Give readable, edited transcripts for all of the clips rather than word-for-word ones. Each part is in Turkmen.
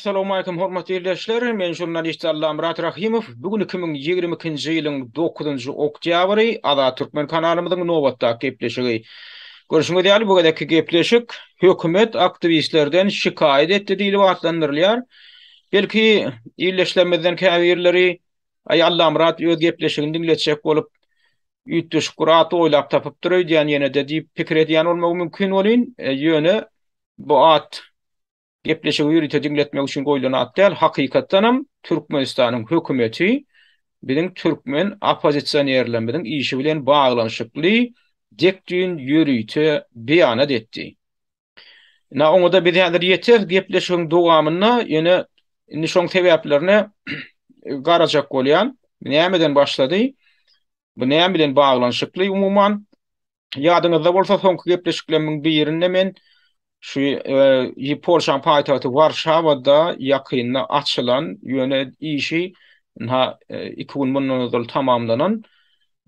Essalawmalikim hormatly ildeşler! Men žurnalist Allamyrat Rahymow. Bu gün 2022-nji ýylyň 9-njy oktýabry Azat Türkmen kanalymyzyň nobatdaky gepleşigi. Görşüňiz ýaly bu gezekki gepleşik Hökümet aktiwistlerden şikaýat etdi diýlip atlandyrylýar. Belki ildeşlerimizden käbirleri Aý Allamyrat öz gepleşigini diňletjek bolup üýtgeşik bir at oýlap tapypdyr öýdýän ýene-de diýip pikir edýän bolmagy mümkin welin, ýöne bu at gepleşigi ýörite diňletmek üçin goýlan at däl, hakykatdanam Türkmenistanyň hökümeti biziň türkmen oppozisionerlerimiziň işi bilen baglanyşykly dek düýn ýörite beýanat etdi. Ina oňa-da biz häzir ýeteris gepleşigiň dowamynda, ýöne indi şoň sebäplerine garajak bolýan. Nämeden başlady? Bu näme bilen baglanyşykly umuman? Ýadyňyzda bolsa soňky gepleşiklerimiň birinde men şu e, Polşanyň paýtagty Warşawada ýakynda açylan, ýöne işi ynha 2 gün mundan ozal tamamlanan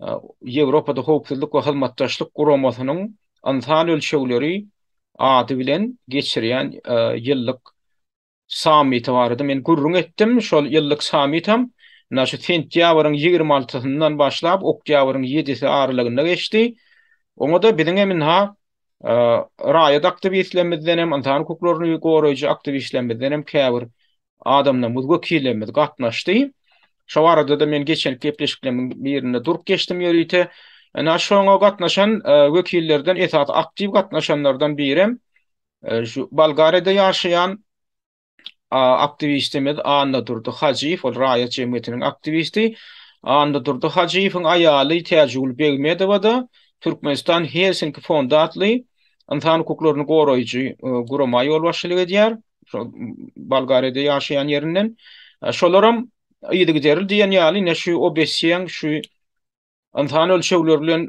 e, Ýewropada Howpsuzlyk we Hyzmatdaşlyk Guramasynyň Ynsan ölçegleri ady bilen geçirýän ýyllyk sammiti barada men gürrüň etdim. Şol ýyllyk sammitam ynha şu sentýabryň 26-syndan başlap oktýabryň 7-si aralygynda geçdi. Oňa-da biziň hem ynha raýat aktiwistlerimizden hem, ynsan hukuklaryny goraýjy aktiwistlerimizden hem käbir adamlarymyz, wekillerimiz gatnaşdy. Şo barada-da men geçen gepleşiklerimiň birinde durup geçdim ýörite. Ynha şoňa gatnaşan wekillerden esasy aktiw gatnaşanlardan birem şu Bolgariýada ýaşaýan aktiwistimiz Annadurdy Hajyýew, ol raýat jemgyýetiniň aktiwisti. Annadurdy Hajyýewiň aýaly Täjigül Begmedowa-da Türkmenistan Helsinki fondy atly ynsan hukuklaryny goraýjy gurama ýolbaşçylyk edýär. Şol Bolgariýada ýaşaýan ýerinden. Şolaram yzygiderli diýen ýaly ine şu OBSE-iň şu ynsan ölçegleri bilen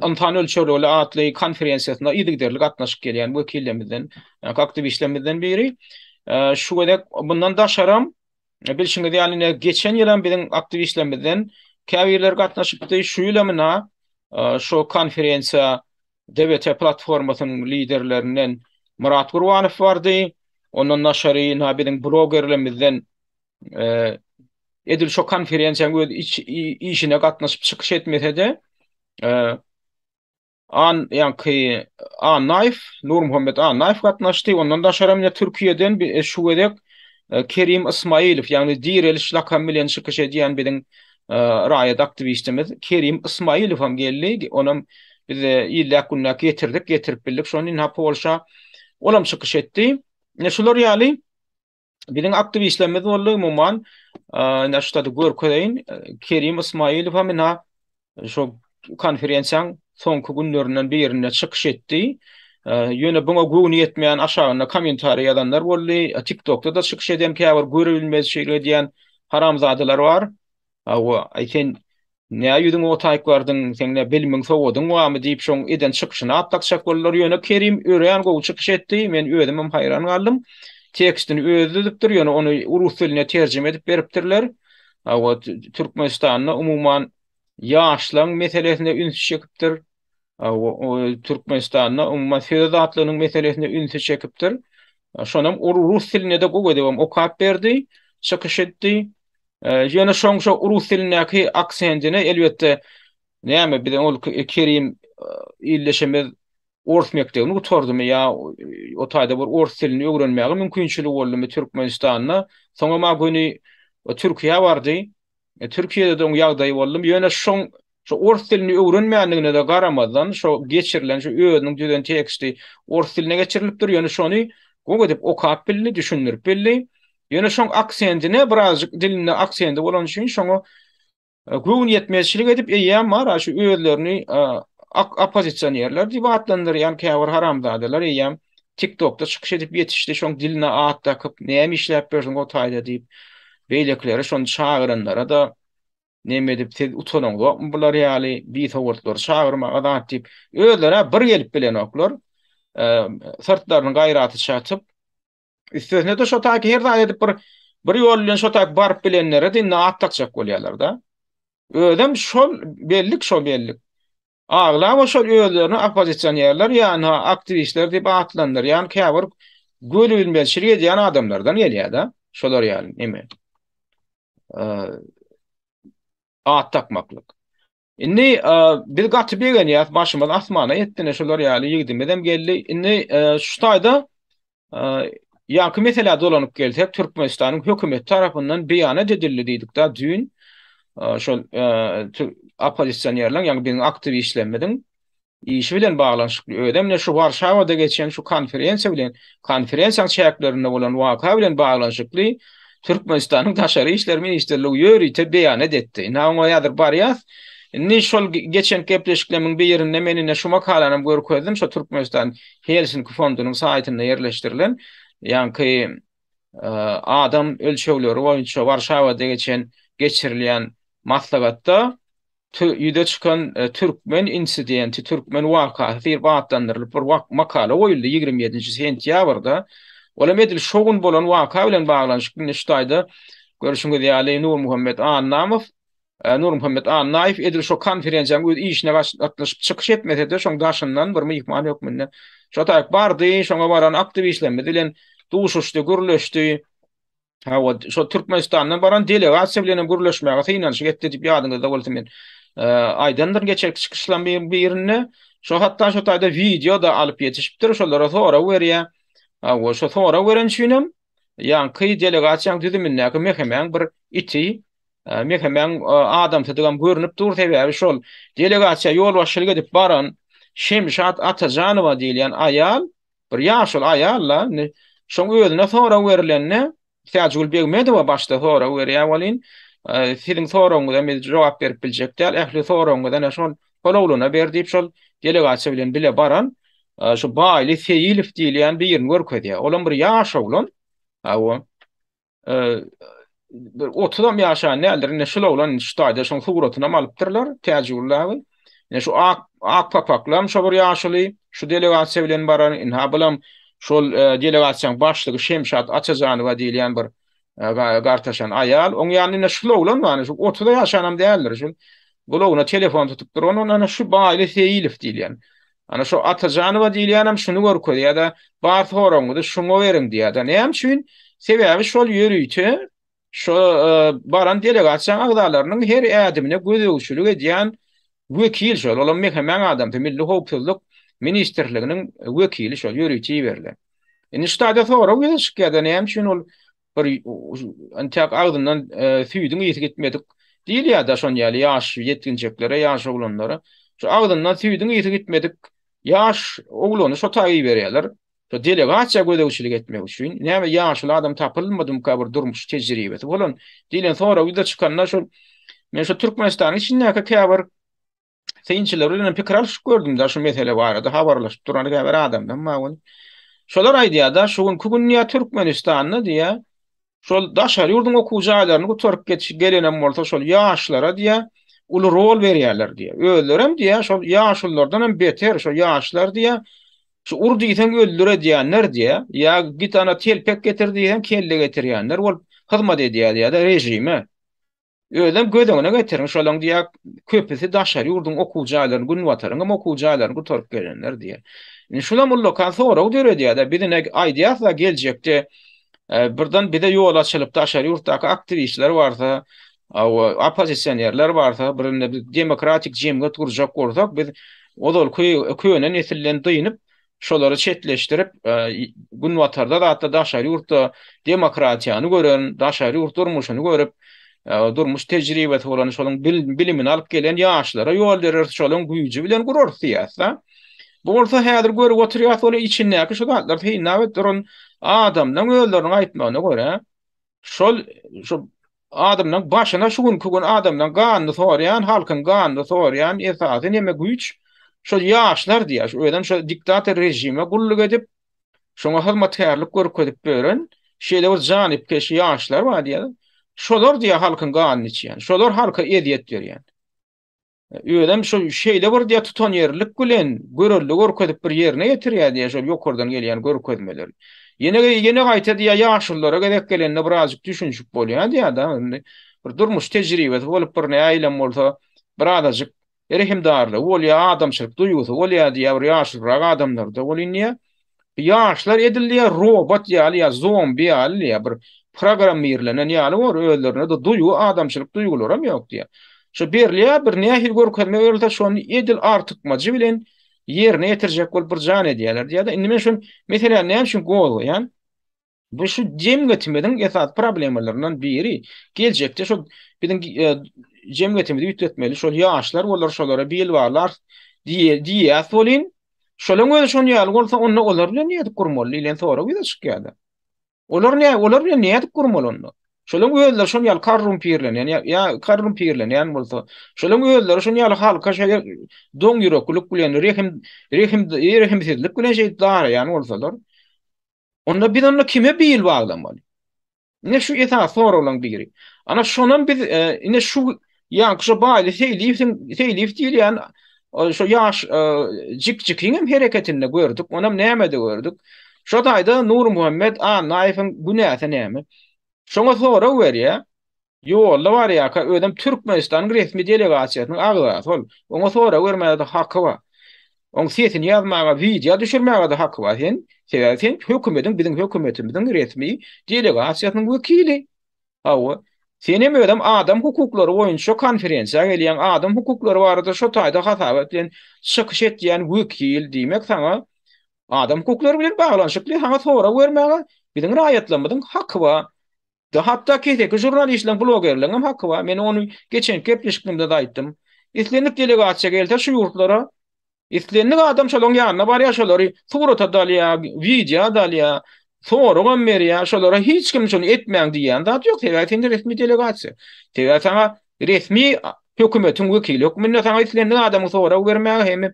ynsan ölçegleri atly konferensiýasyna yzygiderli gatnaşyp gelýän wekillerimizden, aktiwistlerimizden biri. Şu gezek bundan daşaram bilşiňiz ýaly ine geçen ýylam biziň aktiwistlerimizden käbirleri gatnaşypdy. Şu ýylam ine şu konferensiýa DWT platformasynyň liderlerinden Myrat Gurbanow bardy. Ondan daşary ynha biziň blogerlerimizden edil şo konferensiýanyň öz iç işine gatnaşyp çykyş etmese-de An ýaňky Annaýew, Nurmuhammet Annaýew gatnaşdy. Ondan daşary hem Türkiýeden şu gezek Kerim Ismailow, ýagny Direliş lakamy bilen çykyş edýän biziň raýat aktiwistimiz Kerim Ismailow hem geldi. Onam biz illeq-günläk getirdik, getirip bildik. Şony ynha Polşa olam çykyş etdi. Ine şular ýaly biziň aktiwistlerimiz boldy umuman. Ine şu taýda görkezeýin. Kerim Ismailow hem ynha Şo konferensiýaň soňky günlerinden birinde çykyş etdi. Ýöne buňa göwni ýetmeýän aşagynda kommentariý ýazanlar boldy. TikTokda-da çykyş eden käbir görübilmezçilik edýän haramzadalar bar. Hawa, aý sen nä ýüzüňi otaýyp bardyň, seň nä bilimiň, sowadyň barmy diýip şoň eden çykyşyny at dakjak boldular. Ýöne Kerim örän gowy çykyş etdi. Men özümem haýran galdym. Tekstini özi düzüpdir, ýöne ony rus diline terjime edip beripdirler. Hawa, Türkmenistanda umuman ýaşlaryň meselesine üns çekipdir. Türkmenistanda umuman söz azatlygynyň meselesine ünsi çekipdir. Şonam rus dilinde-de gowy edibem okap berdi, çykyş etdi. Ýöne şoň şo rus dilindäki aksentine elbetde näme biziň ol Kerim ildeşimiz ors mekdebini gutardymy ýa o taýda bir ors dilini öwrenmäge mümkinçiligi boldumy Türkmenistanda, soňam-a göni Türkiýä bardy. Türkiýede-de oň ýagdaýy boldumy, ýöne şoň şo ors dilini öwrenmändigine-de garamazdan, şo geçirilen şo özüniň düzen teksti ors diline geçirilipdir, ýöne şony gowy edip okap bildi, düşündirip bildi. Ýöne şoň aksentine birazjyk dilinde aksendi bolany üçin şoňa Göwün ýetmezçilik edip eýýäm bar-a şu özlerini oppozisionerler diýip atlandyrýan käbir haramzadalar eýýäm TikTokda çykyş edip ýetişdi, şoň diline at dakyp näme işläp ýörsüň o taýda diýip, beýlekileri şony çagyranlara-da neme edip siz utanaňzokmy bular ýaly bisowatlary çagyrmaga zat diýip, özleri-ä bir gelip bilenoklar, syrtlarynyň gaýraty çatyp, Üstesine-de şo taýky her zat edip bir bir ýol bilen şo taýky baryp bilenlere-de indi at dakjak bolýarlar-da. Özem şol bellik şo bellik. Aglaba şol özlerini oppozisionerler ýa-da aktiwistler diýip atlandyrýan käbir Görübilmezçilik edýän adamlardan gelýär-de, şolar ýaly neme. At dakmaklyk. Indi biz gaty begenýäs, başymyz asmana ýetdi, ine şolar ýaly ýigidimizem geldi. Indi şu taýda ýaňky meselä dolanyp gelsek, Türkmenistanyň hökümeti tarapyndan beýanat edildi diýdik-de düýn şol oppozisionerleriň, ýagny biziň aktiwistlerimiziň işi bilen baglanyşykly, özem ine şu Warşawada geçen şu konferensiýa bilen, konferensiýanyň çäklerinde bolan waka bilen baglanyşykly Türkmenistanyň Daşary işler ministrligi ýörite beýanat etdi. Indi oňa häzir barýas. Indi şol geçen gepleşiklerimiň birinde men ine şu makalanam görkezdim, şo Türkmenistan Helsinki fondunyň saýtynda ýerleşdirilen, ýaňky adam ölçegleri boýunça Warşawada geçen geçirilýän maslahatda ýüze çykan türkmen insidenti, türkmen wakasy diýlip atlandyrylyp bir makala goýuldy 27-nji sentýabrda. Olam edil şo gün bolan waka bilen baglanyşykly indi şu taýda görşüňiz ýaly Nurmuhammet Annamow, Nurmuhammet Annaýew edil şo konferensiýanyň öz işine gatnaşyp çykyş etmese-de şoň daşyndan bir myhman hökmünde şo taýyk bardy, şoňa baran aktiwistlerimiz bilen duşuşdy, gürleşdi. Hawa, şo Türkmenistandan baran delegasiýa bilen hem gürleşmäge synanyşyk etdi diýip ýadyňyzda bolsa men aýdandyryn geçenki çykyşlaryň birinde. Şo hatda şo taýda wideo-da alyp ýetişipdir, şolara sorag berýär. Hawa, şo sorag beren üçin hem ýaňky delegasiýanyň düzümindäki MHM-iň bir iti, MHM-iň adamsydygam görnüp dur, sebäbi şol delegasiýa ýolbaşçylyk edip baran Şemşat Atajanowa diýilýän aýal Bir ýaşuly aýal-da, indi şoň özüne sorag berlende, Täjigül Begmedowa başda sorag berýär welin, siziň soragyňyza biz jogap berip biljek däl, ähli soragyňyzy ene şol şol oglana ber diýip, şol delegasiýa bilen bile baran şu Baýly Seýilow diýilýän birini görkezýär. Olam bir ýaş oglan. Hawa. Bir otuzam ýaşan däldir. Ine şul oglan şu taýda şoň suratynam alypdyrlar Täjigül dagy. Ine şu ak ak papaklam şo bir ýaşuly şu delegasiýa bilen baran inha bulam şol delegasiýanyň başlygy Şemşat Atajanowa diýilýän bir gartaşan aýal. Oň ýanynda ine şul oglan bar. Şu otuza ýaşanam däldir. Şul gulagyna telefon tutup duran ony şu Baýly Seýilow diýilýän. Ana şu Atajanowa diýilýänem şuny görkezýär-de, bar soragyňyzy şuňa beriň diýýär-de. Näme üçin? Sebäbi şol ýörite şo baran delegasiýanyň agzalarynyň her ädimine gözegçilik edýän wekil şol. Olam MHM-iň adamsy, Milli howpsuzlyk ministrliginiň wekili şol ýörite iberilen. Indi şu taýda sorag ýüze çykýar-da, näme üçin ol bir entäk agzyndan süýdüň ysy gitmedik diýilýär-de şon ýaly ýaş ýetginjeklere, ýaş oglanlara. Şu agzyndan süýdüň ysy gitmedik ýaş oglany şo taýy iberýärler. Şo delegasiýa gözegçilik etmek üçin. Näme ýaşuly adam tapylmadymyka bir durmuş tejribesi bolan diýlen sorag ýüze çykanda şol men şu Türkmenistanyň içindäki käbir synçylar bilen pikir alyşyp gördüm-de şu mesele barada habarlaşyp duran käbir adamdan bar welin. Şolar aýdýar-da, şu günki gün diýýär Türkmenistanda diýýär, şol daşary ýurduň okuw jaýlaryny gutaryp geçip gelenem bolsa şol ýaşlara diýýär, uly rol berýärler diýýär. Özlerem diýýär, şol ýaşululardan hem beter şol ýaşlar diýýär, şu ur diýseň öldür edýänler diýýär, ýa git ana telpek getir diýseň kelle getirýänler bolup hyzmat edýär diýýär-de režime. Özem göz öňüne getiriň, şolaň diýýär, köpüsi daşary ýurduň okuw jaýlaryny, günbataryň hem okuw jaýlaryny gutaryp gelenler diýýär. Indi şulam ullakan sorag döredýär-de, biz ine aýdýarys-a geljekde birden bize ýol açylyp daşary ýurtdaky aktiwistler barsa, oppozisionerler barsa, bir indi biz demokratik jemgyýet gurjak bolsak, biz ozalky köne nesilden dynyp, Şolary çetleşdirip, Günbatarda zatda daşary ýurtda demokratiýany gören, daşary ýurt durmuşyny görüp, durmuş tejribesi bolan, şolaryň bilimini alyp gelen ýaşlara ýol bereris, şolaryň güýji bilen gurarys diýýäs-de. Bu bolsa häzir görüp oturýas, ol içindäki şu zatlary synlap duran adamlaryň özleriniň aýtmagyna görä, Şol şu adamlaň başyna şu günki gün adamlaň ganyny sorýan, halkyň ganyny sorýan esasy neme güýç şol ýaşlar diýýär. Şu özem şo diktator režime gulluk edip, şoňa hyzmatkärlik görkezip ýören şeýle bir janypkeş ýaşlar bar diýýär. Şolar diýýär halkyň ganyny içýän. Şolar halka ezýet berýän. Özem şo şeýle bir diýýär tutanýerlilik bilen görelde görkezip bir ýerine ýetirýär diýýär şol ýokardan gelýän görkezmeleri. Ýene ýene gaýta diýýär ýaşululara gezek gelende birazjyk düşünişip bolýar diýýär-de indi bir durmuş tejribesi bolup bir nähilem bolsa birazajyk rehimdarlygy bolýar, adamçylyk duýgusy bolýar diýýär bir ýaşulurak adamlarda welin diýýär. Ýaşlar edil diýýär robot ýaly ýa zombi ýaly diýýär bir programmirlenen ýaly bor özlerinde-de duýgy adamçylyk duýgularam ýok diýýär. Şo berilýär bir nähili görkezme berilse şony edil artykmajy bilen ýerine ýetirjek bolup bir jan edýärler diýýär-de. Indi men şol meseläni näme üçin gozgaýan? Bu şu jemgyýetimiziň esasy problemalaryndan biri. Geljekde şol biziň jemgyýetimizi üýtgetmeli şol ýaşlar bolar, şolara bil baglarys diýýäs welin, şolaryň özi şon ýaly bolsa, onda olar bilen nädip gurmaly diýlen sorag ýüze çykýar-da. Olar nä, olar bilen nädip gurmaly onda? Şolaryň özleri şon ýaly korrumpirlenen ýa korrumpirlenýän bolsa, şolaryň özleri şon ýaly halka şeýle doňýüreklilik bilen, rehim, rehim, rehimsizlik bilen şeýdip daraýan bolsalar, Onda biz onda kime bil baglamaly? Ine şu esasy soraglaryň biri. Ana şonam biz e, ine şu ýaňky şu Baýly Seýliýewiň Seýliýew diýilýän e, şu ýaş e, jik-jikiň hem hereketinde gördük. Onam nämede gördük? Şo taýda Nurmuhammet Annaýewiň günäsi näme? Şoňa sorag berýär. Ýolda barýarka özem Türkmenistanyň resmi delegasiýasynyň agzasy ol. Oňa sorag bermäge-de haky bar. Oň sesini ýazmaga, wideo düşürmäge-de haky bar. Sen, sebäbi sen hökümediň, biziň hökümetimiziň resmi delegasiýasynyň wekili. Hawa. Sen hem özem adam hukuklary boýunça konferensiýa gelýäň, adam hukuklary barada şo taýda hasabat bilen çykyş etýän wekil, diýmek saňa adam hukuklary bilen baglanyşykly saňa sorag bermäge biziň raýatlarymyzyň haky bar. Hatda keseki žurnalistleriň, blogerleriň hem haky bar. Men ony geçenki gepleşikimde-de aýtdym. Islendik delegasiýa gelse şu ýurtlara, islendik adam şolaryň ýanyna barýar, şolary surata-da alýar, wideo-da alýar, soragam berýär. Şolara hiç kim şuny etmäň diýýän zat ýok. Sebäbi sen resmi delegasiýa. Sebäbi saňa resmi hökümetiň wekili hökmünde saňa islendik adamyň sorag bermäge hem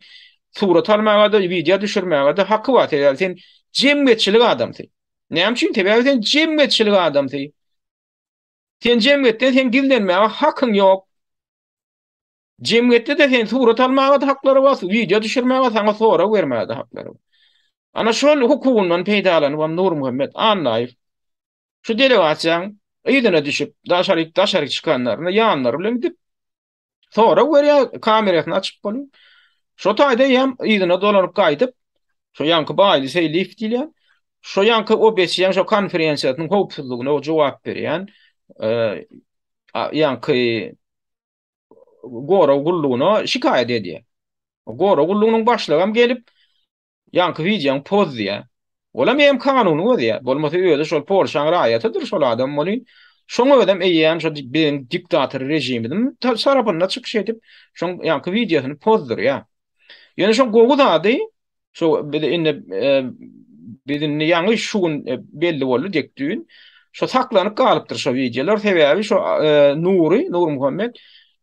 surat almaga-da, wideo düşürmäge-de haky bar. Sebäbi sen jemgyýetçilik adamsy. Näme üçin? Sebäbi sen jemgyýetçilik adamsy. Sen jemgyýetden sen gizlenmäge hakyň ýok. Jemgyýetde-de sen surat almaga-da haklary bar, wideo düşürmäge, saňa sorag bermäge-de haklary bar. Ana şol hukugyndan peýdalanybam Nurmuhammet Annaýew şu delegasiýaň yzyna düşüp, daşaryk daşaryk çykanlaryna ýanlary bilen gidip, Sorag berýär, kamerasyny açyp bolýar. Şo taýda eýýäm yzyna dolanyp gaýdyp, şo ýaňky Baýly Seýliýew diýilýän, şo ýaňky OBSE-niň şo konferensiýasynyň howpsuzlygyna jogap berýän, ýaňky gorag gullugyna şikaýat edýär. Gorag gullugynyň başlygam gelip, Ýaňky wideoň poz diýä. Olam eýýäm kanuny bozýa. Bolmasa özi şol Polşaň raýatydyr şol adam welin, şoň özem eýýäm şo biziň diktator režimiziň tarapynda çykyş edip, şoň ýaňky wideosyny pozdurýa. Ýöne şoň gowy zady, şo biz indi biz indi ýaňy şu gün belli boldy dek düýn. Şo saklanyp galypdyr şo wideolar. Sebäbi şo Nury, Nurmuhammet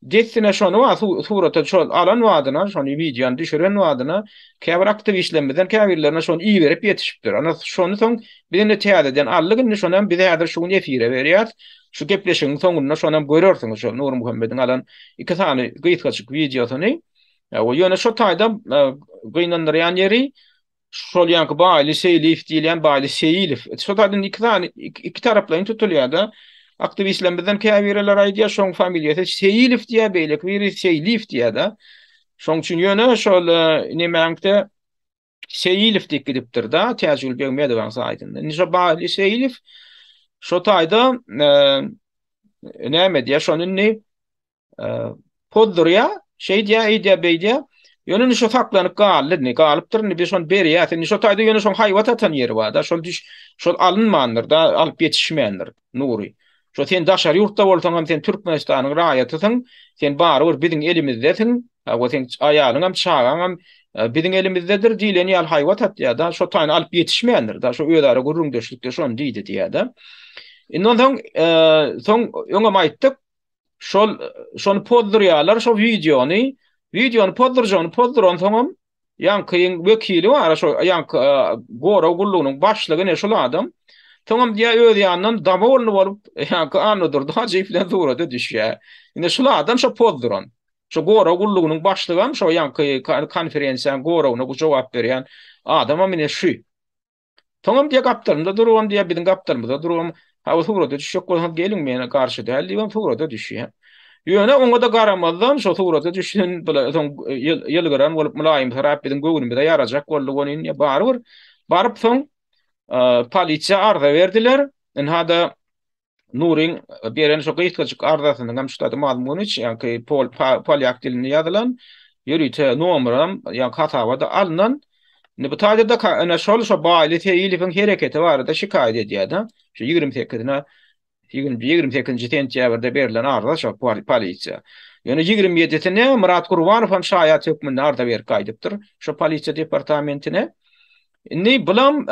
Dessine şony bar surata şol alan badyna, şony wideony düşüren badyna käbir aktiwistlerimizden käbirlerine şony iberip ýetişipdir. Ana şony soň biz indi täzeden aldyk indi şony hem biz häzir şu gün efire berýäs. Şu gepleşigiň soňunda şony hem görersiňiz şo Nurmuhammediň alan iki sany gysgajyk wideosyny. Ýöne şo taýda gynandyrýan ýeri Şol ýaňky Baýly Seýliýew diýilýän Baýly Seýilow. Şo taýdan iki sany iki taraplaýyn tutulýar-da. Aktiwistlerimizden käbirleri aýdýar, şoň familiýasy Seýilow diýýär, beýleki biri Seýliýew diýýär-de. Şoň üçin ýöne şol nemäňde Seýilow diýip gidipdir-de, Täjigül Begmedowaň saýtynda. Indi şo Baýly Seýilow şo taýda näme edýär, şony indi Pozdurýar, şeýdýär, eýdýär, beýdýär. Ýöne indi şo saklanyp galdy indi, galypdyr indi biz şony berýäs. Indi şo taýda ýöne şoň haýbat atan ýeri bar-da, şol düş, şol alynmandyr-da, alyp ýetişmändir Nury. Şo sen daşary ýurtda bolsaň hem sen Türkmenistanyň raýatysyň, sen barybir biziň elimizdesiň, hawa seň aýalyňam, çagaňam biziň elimizdedir diýlen ýaly haýbat atýar-da, şo taýyny alyp ýetişmändir-da, şo özara gürrüňdeşlikde şony diýdi diýýär-de. Indi onsoň, soň öňem aýtdyk, Şol şony pozdurýarlar şo wideony. Wideony pozdurjagyny pozduransoňam ýaňkyň wekili bar şo ýaňky gorag gullugynyň başlygy ine şol adam. Soňam diýýär öz ýanyndan dowolny bolup ýaňky Annadurdy Hajyýew bilen surata düşýär. Ine şol adam şo pozduran. Şo gorag gullugynyň başlygam şo ýaňky konferensiýanyň goragyna jogap berýän adamam ine şu. Soňam diýýär gapdalymda durubam diýýär, biziň gapdalymyzda durubam, hawa surata düşjek bolsaňyz geliň men garşy däl diýibem surata düşýär. Ýöne oňa-da garamazdan şo surata düşen bula soň ýylgyran bolup mylaýymsyrap biziň göwnümize ýarajak boldy welin barybir. Baryp soň polisiýa arza berdiler. Ynha-da Nuryň beren şu gysgajyk arzasynyň hem şu taýda mazmuny, ýaňky pol polýak dilinde ýazylan, ýörite nomeram, ýaňky hasaba-da alnan. Indi bu taýda-da ine şol şo Baýly Seýilowyň hereketi barada şikaýat edýär-de. Şu 28-ine 28-nji sentýabrda berlen arza şo polisiýa. Ýöne 27-sine Myrat Gurbanow hem şaýat hökmünde arza berip gaýdypdyr şo polisiýa departamentine. Indi bulam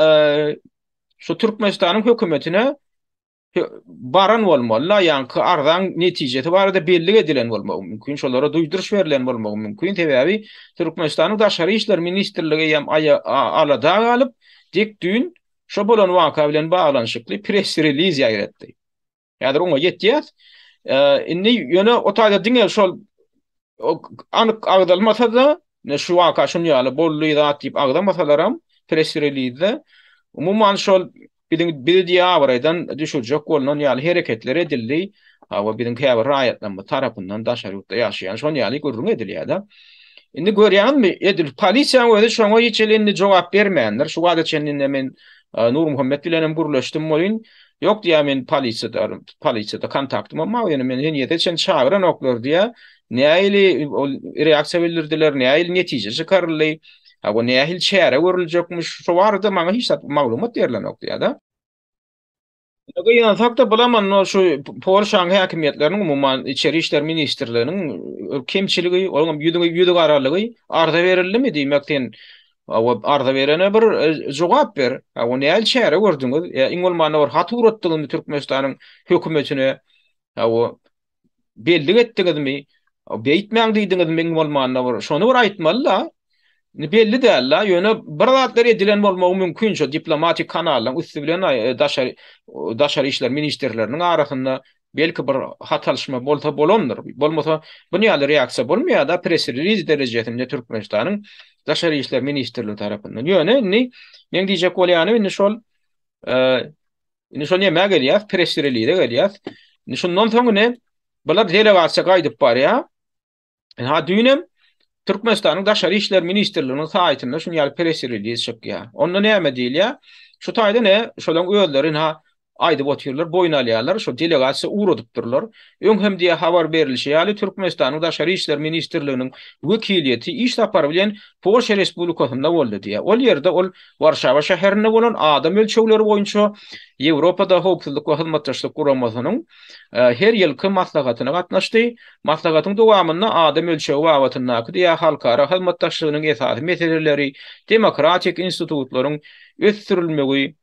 şu Türkmenistanyň hökümetine baran bolmaly-la, ýaňky arzaň netijesi barada bellik edilen bolmagy mümkin, şolara duýduryş berlen bolmagy mümkin. Sebäbi Türkmenistanyň Daşary işler ministrligi eýýäm alada galyp, dek düýn şo bolan waka bilen baglanyşykly press-reliz ýaýratdy. Häzir oňa ýetýäs. Indi ýöne o taýda diňe şol anyk agzalmasa-da, şu waka şun ýaly boldy zat diýip agzamasalaram press-relizde umuman şol biziň bizi diýe abraýdan düşürjek bolnan ýaly hereketler edildi. Hawa biziň käbir raýatlarymyz tarapyndan daşary ýurtda ýaşaýan şon ýaly gürrüň edilýär-de. Indi görýäňizmi, edil polisiýanyň özi şoňa hiç hili indi jogap bermändir. Şu wagta çenli indi men Nurmuhammet bilen hem gürleşdim welin, Ýok diýýär men polisiýada, polisiýada kontaktymam bar, ýöne meni henize çenli çagyranoklar diýýär. Nähili ol reaksiýa bildirdiler, nähili netije çykaryldy, hawa nähili çäre görüljekmiş, şo barada maňa hiç zat maglumat berlenok diýýär-de. Gynansak-da bulam onda şu Polşanyň häkimiýetleriniň umuman içeri işler ministrliginiň kemçiligi, olaryň ýüzi ýüzügaralygy arza berildimi diýmek sen Hawa, arza berene bir jogap ber. Hawa, nähili çäre gördüňiz? Ýa iň bolmanda bir hat ugratdyňyzmy Türkmenistanyň hökümetine? Hawa, bellik etdiňizmi? Beýtmäň diýdiňizmi iň bolmanda bir? Şony bir aýtmaly-da. Indi belli däl-de, ýöne bir zatlar edilen bolmagy mümkin şo diplomatik kanallaryň üsti bilen daşary daşary işler ministrleriniň arasynda Belki bir hat alyşma bolsa bolandyr. Bolmasa bu ýaly reaksiýa bolmaýar-da press-reliz derejesinde Türkmenistanyň Daşary işler ministrligi tarapyndan. Ýöne indi meň diýjek bolýanym indi şol indi şol nämä gelýär? Press-relize gelýär. Indi şundan soň ine bular delegasiýa gaýdyp barýar. Ha düýnem Türkmenistanyň Daşary işler ministrliginiň saýtynda şuny ýaly press-reliz çykýar. Onda näme diýilýär? Şu taýda ne şolaryň özleri ha aýdyp otyrlar, boýun alýarlar, şol delegasiýa ugradypdyrlar. Öň hem diýe habar berilişi ýaly Türkmenistanyň Daşary işler ministrliginiň wekiliýeti iş sapary bilen Polşa Respublikasynda boldy diýýär. Ol ýerde ol Warşawa şäherinde bolan adam ölçegleri boýunça Ýewropada Howpsuzlyk we Hyzmatdaşlyk Guramasynyň her ýylky maslahatyna gatnaşdy. Maslahatyň dowamynda adam ölçegi babatyndaky diýä halkara hyzmatdaşlygynyň esasy meseleleri, demokratik institutlaryň ösdürilmegi,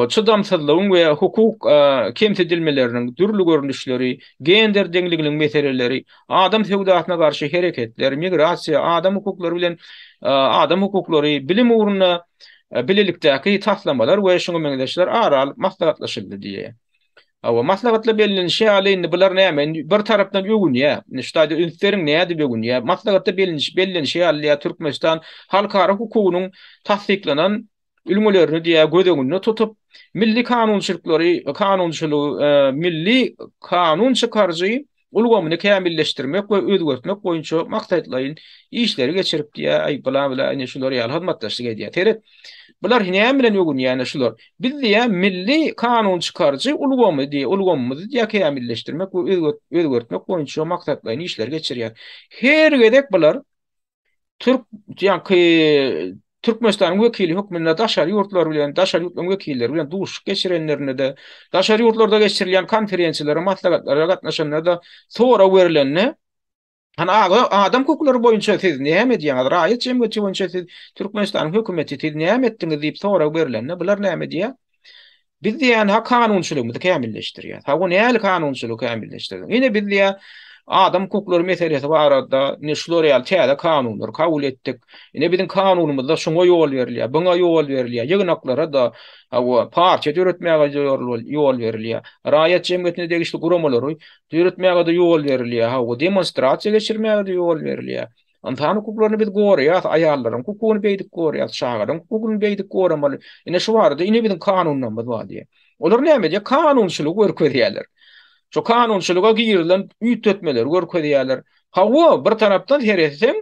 çydamsyzlygyň we hukuk kemsidilmeleriniň dürli görnüşleri, gender deňliginiň meseleleri, adam söwdasyna garşy hereketler, migrasiýa, adam hukuklary bilen adam hukuklary, bilim ugrunda bilelikdäki taslamalar we şuňa meňzeşler ara alyp maslahatlaşyldy diýýär. Hawa, maslahatda bellenişi ýaly, indi bular näme, indi bir tarapdan öwünýär. Indi şu taýda üns beriň, nädip öwünýär? Maslahatda bellenişi, bellenişi ýaly diýýär, Türkmenistan halkara hukugynyň tassyklanan ülňülerini diýýär, göz öňünde tutup, milli kanunçylyklary, kanunçylygy, milli kanun çykaryjy ulgamyny kämilleşdirmek we özgertmek boýunça maksatlaýyn işleri geçirip diýýär, aý bla bla ine şular ýaly hyzmatdaşlyk edýär. Seret, bular näme bilen öwünýär ine şular. Biz diýýär milli kanun çykaryjy ulgamy diýýär, ulgamymyzy diýýär kämilleşdirmek we özgertmek boýunça maksatlaýyn işleri geçirýär. Her gezek bular Türk ýaňky Türkmenistanyň wekili hökmünde daşary ýurtlar bilen, daşary ýurtlaryň wekilleri bilen duşuşyk geçirenlerinde-de, daşary ýurtlarda geçirilýän konferensiýalara, maslahatlara gatnaşanda-da sorag berlende, Hany adam hukuklary boýunça siz näme edýäňiz, raýat jemgyýeti boýunça siz Türkmenistanyň hökümeti siz näme etdiňiz diýip sorag berlende, bular näme diýýär? Biz diýýän ha kanunçylygymyzy kämilleşdirýäs. Ha o nähili kanunçylygy kämilleşdirdiň? Ine biz diýýä adam hukuklary meselesi barada ine şular ýaly täze kanunlary kabul etdik. Ine biziň kanunymyzda şuňa ýol berilýär, buňa ýol berilýär. Ýygnaklara-da hawa partiýa döretmäge ýol berilýär. Raýat jemgyýetine degişli guramalary döretmäge-de ýol berilýär. Hawa demonstrasiýa geçirmäge-de ýol berilýär. Ynsan hukuklaryny biz goraýas, aýallaryň hukugyny beýdip goraýas, çagalaryň hukugyny beýdip goramaly. Ine şu barada ine biziň kanunlarymyz bar diýýär. Olar näme edýär? Kanunçylygy görkezýärler. Şu kanunçylyga girizilen üýtgetmeleri görkezýärler. Hawa, bir tarapdan seretseň,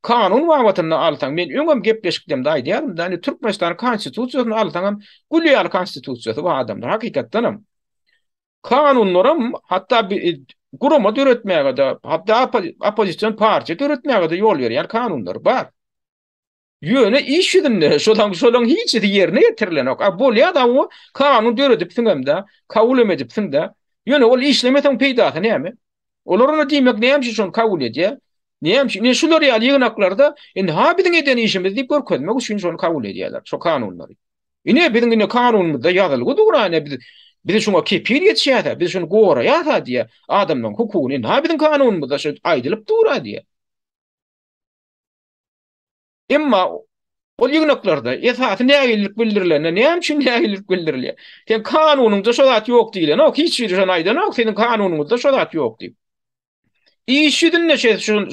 Kanun babatynda alsaň, men öňem gepleşiklerimde aýdýardym-da, indi Türkmenistanyň Konstitusiýasyny alsaňam, gül ýaly Konstitusiýasy bar adamlar, hakykatdanam. Kanunlaram hatda gurama döretmäge-de, hatda oppozision partiýa döretmäge-de ýol berýän kanunlar bar. Ýöne iş ýüzünde şolaň şolaň hiçisi ýerine ýetirilenok. A bolýa-da o kanun döredipsiňem-de, kabulem edipsiň-de. Ýöne ol işlemeseň peýdasy näme? Olar ony diýmek näme üçin şony kabul edýär? Näme üçin? Ine şular ýaly ýygnaklarda indi ha biziň eden işimiz diýip görkezmek üçin şony kabul edýärler, şo kanunlary. Ine biziň ine kanunymyzda ýazylgy dur ine biz biz şuňa kepil geçýäs-ä, biz şuny goraýas-a diýýär. Adamlaryň hukugyny indi ha biziň kanunymyzda şu aýdylyp dur-a diýýär. Emma ol ýygnaklarda esasy nägilelik bildirilende näme üçin nägilelik bildirilýär? Sen kanunyňda şo zat ýok diýlenok, hiç biri şony aýdanok, seniň kanunyňyzda şo zat ýok diýip. Iş ýüzünde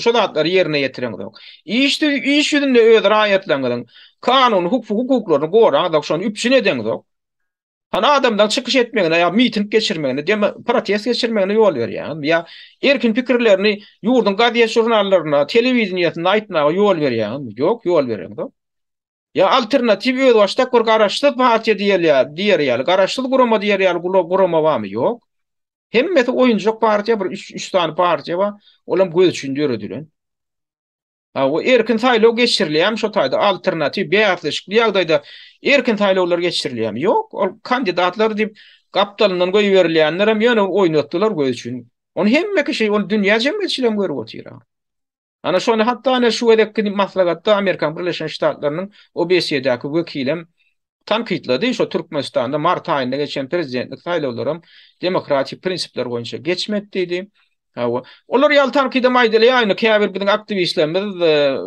şo zatlary ýerine ýetireňzok. Iş iş ýüzünde öz raýatlaryňyzyň kanuny hukuklaryny goraňzok, şony üpjün edeňzok. Hany adamlaryň çykyş etmegine ýa miting geçirmegine, deme protest geçirmegine ýol berýäňizmi? Ýa erkin pikirlerini ýurduň gazet-žurnallarynda, telewideniýesinde aýtmaga ýol berýäňizmi? Ýok, ýol bereňzok. Ýa alternatiw özbaşdak bir garaşsyz partiýa diýilýär, diýer ýaly, garaşsyz gurama diýer ýaly gurama barmy? Ýok. Hemmesi oýunjak partiýa, bir üç sany partiýa bar, olam göz üçin döredilen. Hawa, erkin saýlaw geçirilýärmi şo taýda? Alternatiw, bäsleşikli ýagdaýda erkin saýlawlar geçirilýärmi? Ýok, ol kandidatlar diýip gapdalyndan goýberilýänlerem ýöne bir oýnatdylar göz üçin. Ony hemme kişi, ol dünýä jemgyýetçiligem görüp otyr. Ana şony hatda ana şu gezekki maslahatda Amerikan Birleşen Ştatlarynyň OBSE-däki wekilem tankytlady, şo Türkmenistanda mart aýynda geçen prezidentlik saýlawlaram demokratik prinsipler boýunça geçmedi diýdi. Hawa. Olar ýaly tankydam aýdylýar, indi käbir biziň aktiwistlerimiz,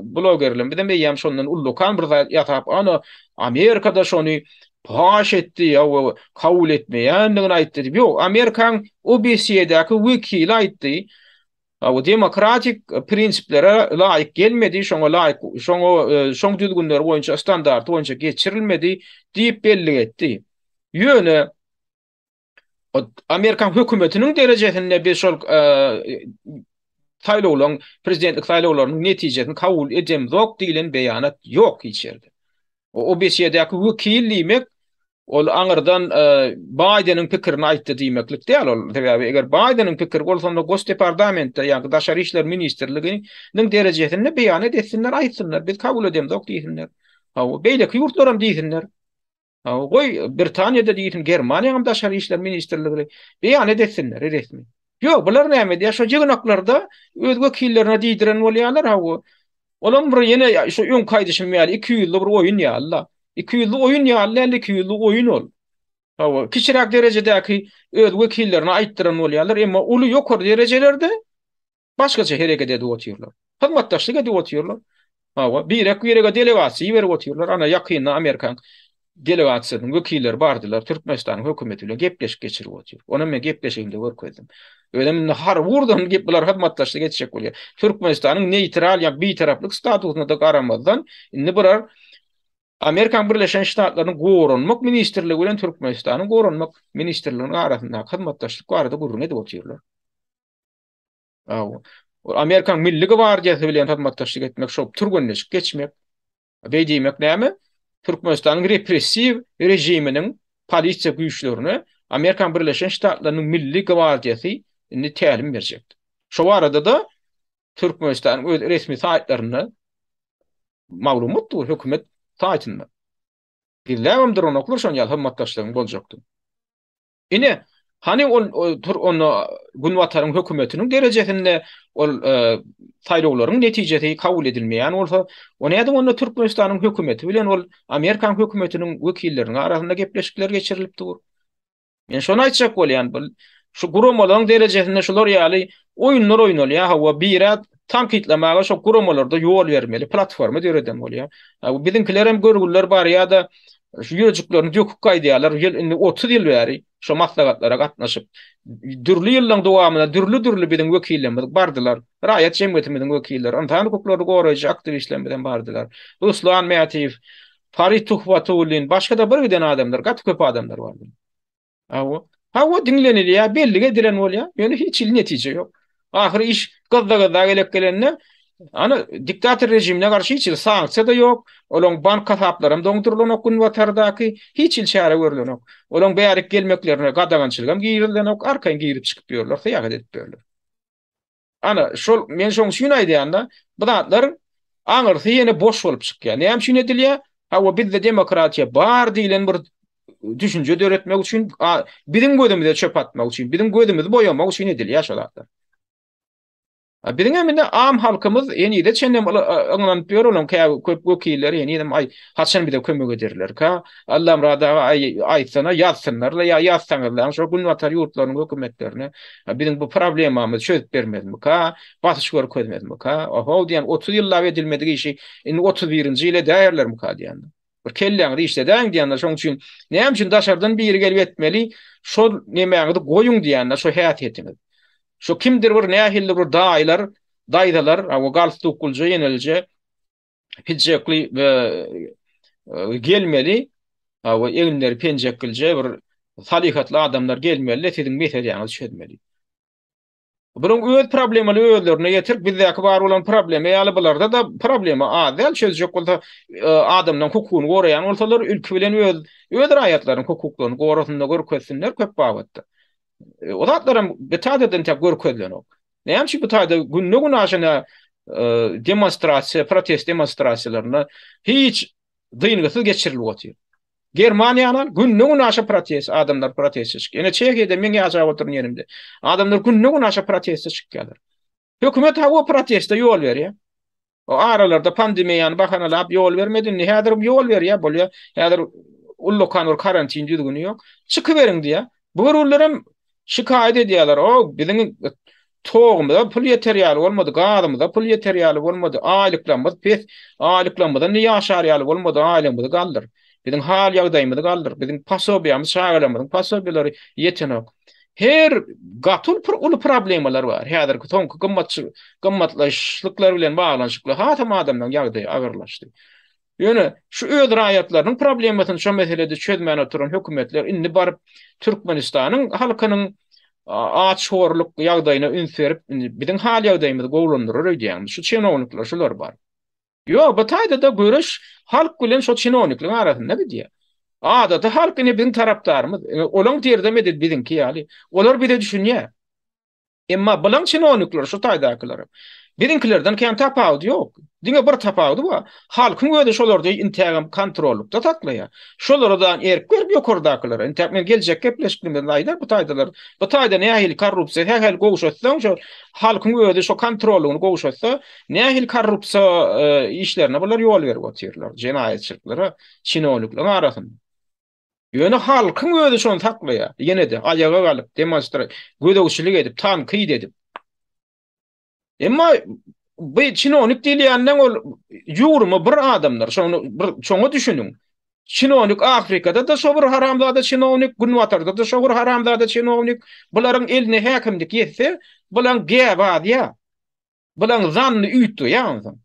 blogerlerimiz hem eýýäm şondan ullakan bir zat ýasap, ana, Amerikada şony paş etdi, hawa, kabul etmeýändigini aýtdy diýip. Ýok, Amerikaň OBSE-däki wekili aýtdy. Hawa, demokratik prinsiplere laýyk gelmedi, şoňa laýyk, şoňa, şoň düzgünleri boýunça, standarty boýunça geçirilmedi diýip bellik etdi. Ýöne Amerikan hökümetiniň derejesinde biz şol saýlawlaryň, prezidentlik saýlawlarynyň netijesini kabul edemzok diýlen beýanat ýok hiç ýerde. OBSE-däki wekil diýmek, ol aňyrdan Baýdeniň pikirini aýtdy diýmeklik däl ol. Sebäbi eger Baýdeniň pikiri bolsa onda Gosdepartamentde, ýagny Daşary işler ministrliginiň derejesinde beýanat etsinler, aýtsynlar, biz kabul edemzok diýsinler. Hawa, beýleki ýurtlaram diýsinler. Goý, Britaniýada diýsin, Germaniýanyň daşary işler ministrligi beýanat etsinler resmi. Ýok, bular näme edýär? Şo ýygnaklarda öz wekillerine diýdiren bolýarlar, hawa. Olam bir ýene şo öňki aýdyşym ýaly ikiýüzli bir oýun ýaly-la. Ikiýüzli oýun ýaly däl, ikiýüzli oýun ol. Hawa, kiçiräk derejedäki öz wekillerine aýtdyran bolýarlar, emma uly ýokary derejelerde Başgaça hereket edip otyrlar. Hyzmatdaşlyk edip otyrlar. Hawa, birek-birege delegasiýa iberip otyrlar. Ana, ýakynda Amerikan delegasiýasynyň wekilleri bardylar, Türkmenistanyň hökümeti bilen gepleşik geçirip otyr. Onam men gepleşigimde görkezdim. Özem indi harby ugurdan gep bular hyzmatdaşlyk etjek bolýar. Türkmenistanyň neýtral ýa bitaraplyk statusyna-da garamazdan, indi bular Amerikan Birleşen Ştatlarynyň Goranmak ministrligi bilen Türkmenistanyň Goranmak ministrliginiň arasyndaky hyzmatdaşlyk barada gürrüň edip otyrlar. Amerikan Milli gwardiýasy bilen hyzmatdaşlyk etmek, şol türgenleşik geçmek. Beý diýmek näme? Türkmenistanyň repressiw režiminiň polisiýa güýçlerine Amerikan Birleşen Ştatlarynyň Milli gwardiýasy indi tälim berjek. Şo barada-da Türkmenistanyň öz resmi saýtlarynda maglumat dur, hökümet saýtynda. Gizläbem duranoklar şon ýaly hyzmatdaşlygyň boljakdygyny. Ine, hany ol tur onda Günbataryň hökümetiniň derejesinde ol saýlawlaryň netijesi kabul edilmeýän bolsa, o nädip onda Türkmenistanyň hökümeti bilen ol Amerikan hökümetiniň wekilleriniň arasynda gepleşikler geçirilip dur? Men şony aýtjak bolýan, bu şu guramalaryň derejesinde şular ýaly oýunlar oýnalýar, hawa, birä tankytlamaga şo guramalarda ýol bermeli, platforma döreden bolýar. Biziňkilerem görgüliler barýar-da, Şu ýürejiklerini döküp gaýdýarlar. Ýyl indi 30 ýyl bäri şo maslahatlara gatnaşyp, dürli ýyllaryň dowamynda dürli-dürli biziň wekillerimiz bardylar. Raýat jemgyýetimiziň wekilleri, ynsan hukuklaryny goraýjy aktiwistlerimiz hem bardylar. Ruslan Mätiýew, Farid Tuhbatullin, başga-da bir giden adamlar, gaty köp adamlar bardy. Hawa. Hawa diňlenilýär, bellik edilen bolýar, ýöne hiç hili netije ýok. Ahyry iş gyzza-gyzza gelek gelende. Ana, diktator režimine garşy hiç hili sanksiýa-da ýok, olaň bank hasaplaram doňdurylanok günbatardaky, hiç hili çäre görlenok. Olaň bärik gelmeklerine gadagançylygam girizilenok, arkaýyn girip çykyp ýörler, syýahat edip ýörler. Ana, şol, men şoň üçin aýdýan-da, bu zatlar aňyrsy ýene boş bolup çykýar. Näme üçin edilýär? Hawa, bizde demokratiýa bar diýlen bir düşünje döretmek üçin, biziň gözümize çöp atmak üçin, biziň gözümizi boýamak üçin edilýär şo zatlar. Biziň hem indi am halkymyz henize çenlem ynanyp ýör olaň kä köp wekilleri henizem aý haçan bize kömek ederlerka Allamyrat aga aý aýtsana ýazsynlarla ýa ýazsaňyzlaň şo günbatar ýurtlarynyň hökümetlerine biziň bu problemamyzy çözüp bermezmika basyş görkezmezmika ohow diýen 30 ýyllap edilmedik işi indi 31-nji ýyl edäýerlermika diýen. Bir kelläňizi işledäýiň diýenler şoň üçin näme üçin daşardan biri gelip etmeli şol nemäňizi goýuň diýenler şo häsiýetiňiz. Şo kimdir bir nähilidir bir daýylar daýzalar o galstuklyja ýenelje pidžekli gelmeli o eginleri penjeklije bir salyhatly adamlar gelmeli siziň meseläňizi çözmeli. Bularyň öz problemaly özlerine getirip, bizdäki bar bolan problema ýaly bularda-da problema az däl, çözjek bolsa adamlaryň hukugyny goraýan bolsalar, ilki bilen öz öz raýatlarynyň hukuklaryny gorasynda görkezsinler köp babatda. O zatlaram betadadan entek görkezilenok. Näme üçin bu taýda günde-günaşa nä demonstrasiýa, protest demonstrasiýalarynda hiç dyngysyz geçirilip otyr. Germaniýany al, günde-günaşa protest, adamlar proteste çykýar. Ine Çehiýada meň ýaşap oturan ýerimde. Adamlar günde-günaşa proteste çykýarlar. Hökümet hawa proteste ýol berýär. O aralarda pandemiýany bahanalap ýol bermedi. Indi häzir ýol berýär, bolýar. Häzir ullakan bir karantin düzgüni ýok. Çykyberiň diýýär. Bu görgülilerem Şikaýat edýärler, O, biziň togumyza pul ýeter ýaly bolmady, gazymyza pul ýeter ýaly bolmady, aýlyklarymyz pes, aýlyklarymyzdan indi ýaşar ýaly bolmady, aýlygymyzy galdyr, biziň hal-ýagdaýymyzy galdyr, biziň posobiýamyz, çagalarymyzyň posobiýalary ýetenok. Her gaty uly problemalar bar. Häzirki soňky gymmatlaşlyklar bilen baglanyşykly hasam adamlaryň ýagdaýy agyrlaşdy. Ýöne şu öz raýatlarynyň problemasyny şo meselede çözmän oturan hökümetler indi baryp Türkmenistanyň halkynyň aç-horluk ýagdaýyna üns berip, indi biziň hal-ýagdaýymyzy gowulandyrar öýdýäňmi? Şu çinownikler şular bar. Ýok, bu taýda-da göreş halk bilen şo çinownikliň arasynda gidýär. Adaty halk ine biziň tarapdarymyz. Olaň derdem edil biziňki ýaly. Olar bize düşünýär. Emma bulaň çinownikleri şu taýdakylaram. Biziňkilerden kän tapawudy ýok. Diňe bir tapawudy bar. Halkyň özi şolarda intägem kontrollykda saklaýar. Şolara-da erk berip ýokardakylara. Intäk men geljek gepleşiklerimizde aýdar bu taýdalar. Bu taýda nähili korrupsiýa sähel gowşatsaň şo halkyň özi şo kontrollygyny gowşatsa nähili korrupsiýa işlerine bular ýol berip otyrlar. Jenaýatçylyklara çinownikleriň arasynda. Ýöne halkyň özi şony saklaýar. Ýene-de aýaga galyp, demonstra gözegçilik edip, tankyt edip. Emma bu çinownik diýilýänden ol ýugrumy bir adamlar, şony bir şoňa düşüniň. Çinownik Afrikada-da şo bir haramzada çinownik, Günbatarda-da şo bir haramzada çinownik. Bularyň eline häkimlik ýetse, bulaň gäbi azýar. Bulaň zanny üýtgeýär onsoň.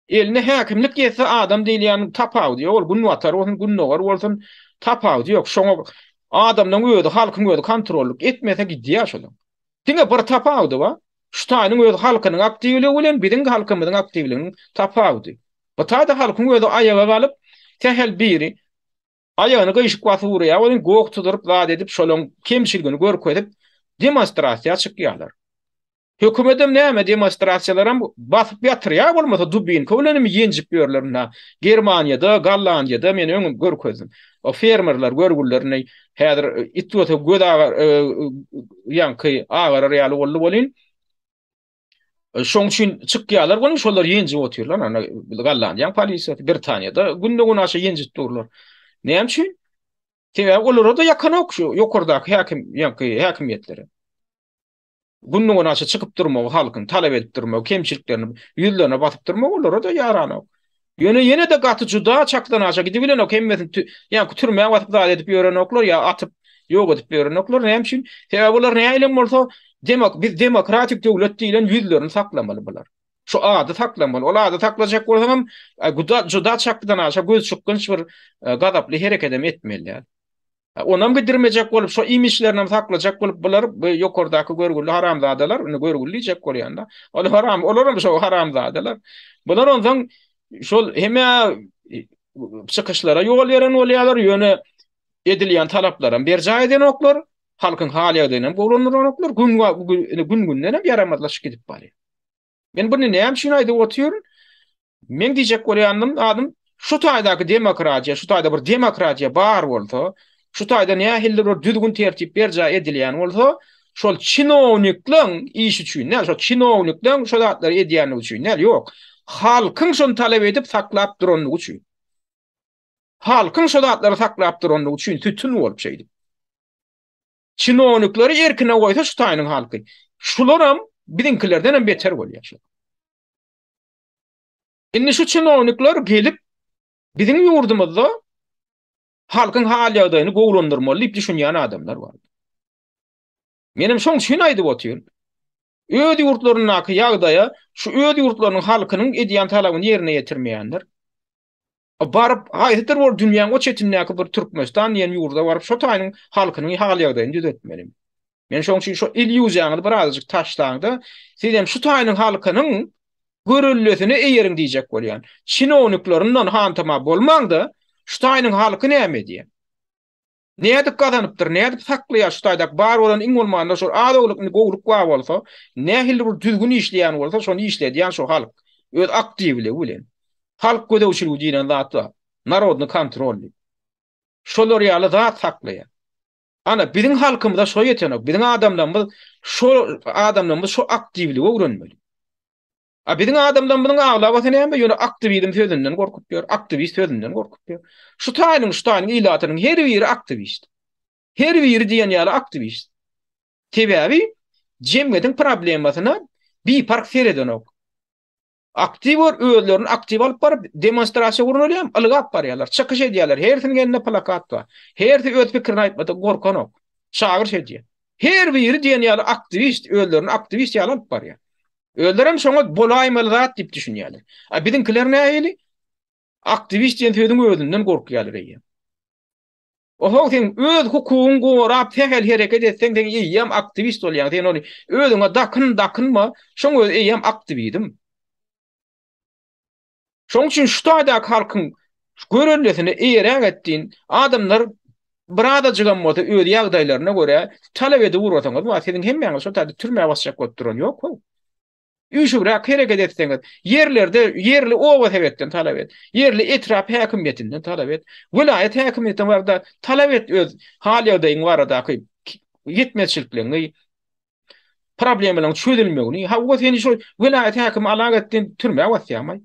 Eline häkimlik ýetse adam diýilýäniň tapawudy ýok, ol günbatar bolsun, gündogar bolsun, tapawudy ýok. Şoňa adamlaň özi, halkyň özi kontrollyk etmese gidýär şolaň. Diňe bir tapawudy bar, şu taýynyň öz halkynyň aktiwligi bilen biziň halkymyzyň aktiwliginiň tapawudy. Bu taýda halkyň özi aýaga galyp, sähel biri aýagyny gyşyk basyp urýar welin goh tuzuryp zat edip şolaň kemçiligini görkezip demonstrasiýa çykýarlar. Hökümedem näme demonstrasiýalaram basyp ýatyrýar bolmasa dubinka bilenem ýenjip ýörler ynha Germaniýada Gollandiýada men öňem görkezdim o fermerler görgülilerini häzir it bolsa göz agar ýaňky agarar ýaly boldy welin şoň üçin çykýarlar welin şolar ýenjip otyrlar ana Gollandiýaň polisiýasy Britaniýada günde günaşa ýenjip durlar näme üçin sebäbi olara-da ýakanok şu ýokardaky häkim ýaňky häkimiýetlere. Günüň-günaşa çykyp durmagy, halkyň talap edip durmagy, kemçiliklerini ýüzlerine basyp durmagy olara-da ýaranok. Ýöne ýene-de gaty juda çakdan-aşa gidibilenok, hemmesini ýaňky türmä basyp zat edip ýörenoklar ýa atyp ýok edip ýörenoklar. Näme üçin? Sebäbi bular nähilem bolsa biz demokratik döwlet diýlen ýüzlerini saklamaly bular. Şu ady saklamaly. Ol ady saklajak bolsaňam juda çakdan-aşa gözçykgynç bir gazaply herekedem etmeli däl. Onam gidirmejek bolup, şo imişlerinem saklajak bolup bular bu ýokardaky görgüli haramzadalar, indi görgüli diýjek bolýan-da. Ol haram, olaram şo haramzadalar. Bular onsoň şol heme çykyşlara ýol beren bolýarlar, ýöne edilýän talaplaram berjaý edenoklar, halkyň hal-ýagdaýynam gowulandyranoklar, gün-gün gün-gündenem ýaramazlaşyp gidip barýar. Men buny näme üçin aýdyp otyryn? Meň diýjek bolýanym zadym şu taýdaky demokratiýa, şu taýda bir demokratiýa bar bolsa, şu taýda nähilidir bir düzgün-tertip berjaý edilýän bolsa, şol çinownikleň işi üçin däl, şol çinownikleň şo zatlary edýänligi üçin däl, ýok. Halkyň şony talap edip saklap duranlygy üçin. Halkyň şo zatlary saklap duranlygy üçin sütün bolup şeýdip. Çinownikleri erkine goýsa şu taýynyň halky. Şularam biziňkilerdenem beter bolýar şular. Indi şu çinownikler gelip biziň ýurdumyzda halkyň hal-ýagdaýyny gowulandyrmaly diýip düşünýän adamlar bar. Menem şoň üçin aýdyp otyryn. Öz ýurtlaryndaky ýagdaýa şu öz ýurtlarynyň halkynyň edýän talabyny ýerine ýetirmeýänler. Baryp, haýsydyr bir dünýäň o çetindäki bir Türkmenistan diýen ýurda baryp, şo taýynyň halkynyň hal-ýagdaýyny düzetmeli. Men şoň üçin şo illýuziýaňyzy birazajyk taşlaň-da, siz hem şu taýynyň halkynyň görellesine eýeriň diýjek bolýan. Çinowniklerinden hantama bolmaň-da, şu taýynyň halky näme edýär? Nädip gazanypdyr, nädip saklaýar şu taýdak bar bolan iň bolmanda şol az-owlak indi gowulyk bar bolsa, nähilidir bir düzgün işleýän bolsa şony işledýän şo halk. Öz aktiwligi bilen. Halk gözegçiligi diýlen zat bar. Narodny kontrol diýip. Şolar ýaly zat saklaýar. Ana biziň halkymyza şo ýetenok. Biziň adamlarymyz şo adamlarymyz şo aktiwligi öwrenmeli. A biziň adamlarymyzyň aglabasy näme, ýöne aktiwizm sözünden gorkup ýör, aktiwist sözünden gorkup ýör. Şu taýynyň, şu taýynyň ilatynyň her biri aktiwist. Her biri diýen ýaly aktiwist. Sebäbi jemgyýetiň problemasyna biparh seredenok. Aktiw özlerini aktiw alyp baryp, demonstrasiýa gurnalýar, ylgap barýarlar, çykyş edýärler, hersiniň elinde plakat bar. Hersi öz pikirini aýtmadan gorkanok. Çagyryş edýär. Her biri diýen ýaly aktiwist, özlerini aktiwist ýaly alyp barýar. Özlerem şoňa bolaýmaly zat diýip düşünýärler. A biziňkiler nähili? Aktiwist diýen sözüň özünden gorkýarlar eýýäm. Oho sen öz hukugyňy gorap sähel hereket etseň sen eýýäm aktiwist bolýaň. Sen ony özüňe dakyn dakynma, şoň özi eýýäm aktiwizm. Şoň üçin şu taýdaky halkyň görellesine eýeräk etdin. Adamlar birazajygam bolsa öz ýagdaýlaryna görä talap edip ugrasaňyz, wah siziň hemmäňiz şo taýda türmä basjak bolup duran ýok how. Üýşübräk hereket etseňiz, ýerlerde ýerli oba sebetden talap et, ýerli etrap häkimiýetinden talap et, welaýat häkimiýetinden barada talap et öz hal-ýagdaýyň baradaky ýetmezçilikleriňi, problemalaryň çözülmegini, hawa seni şo welaýat häkimi alagetdin türmä basýarmaý?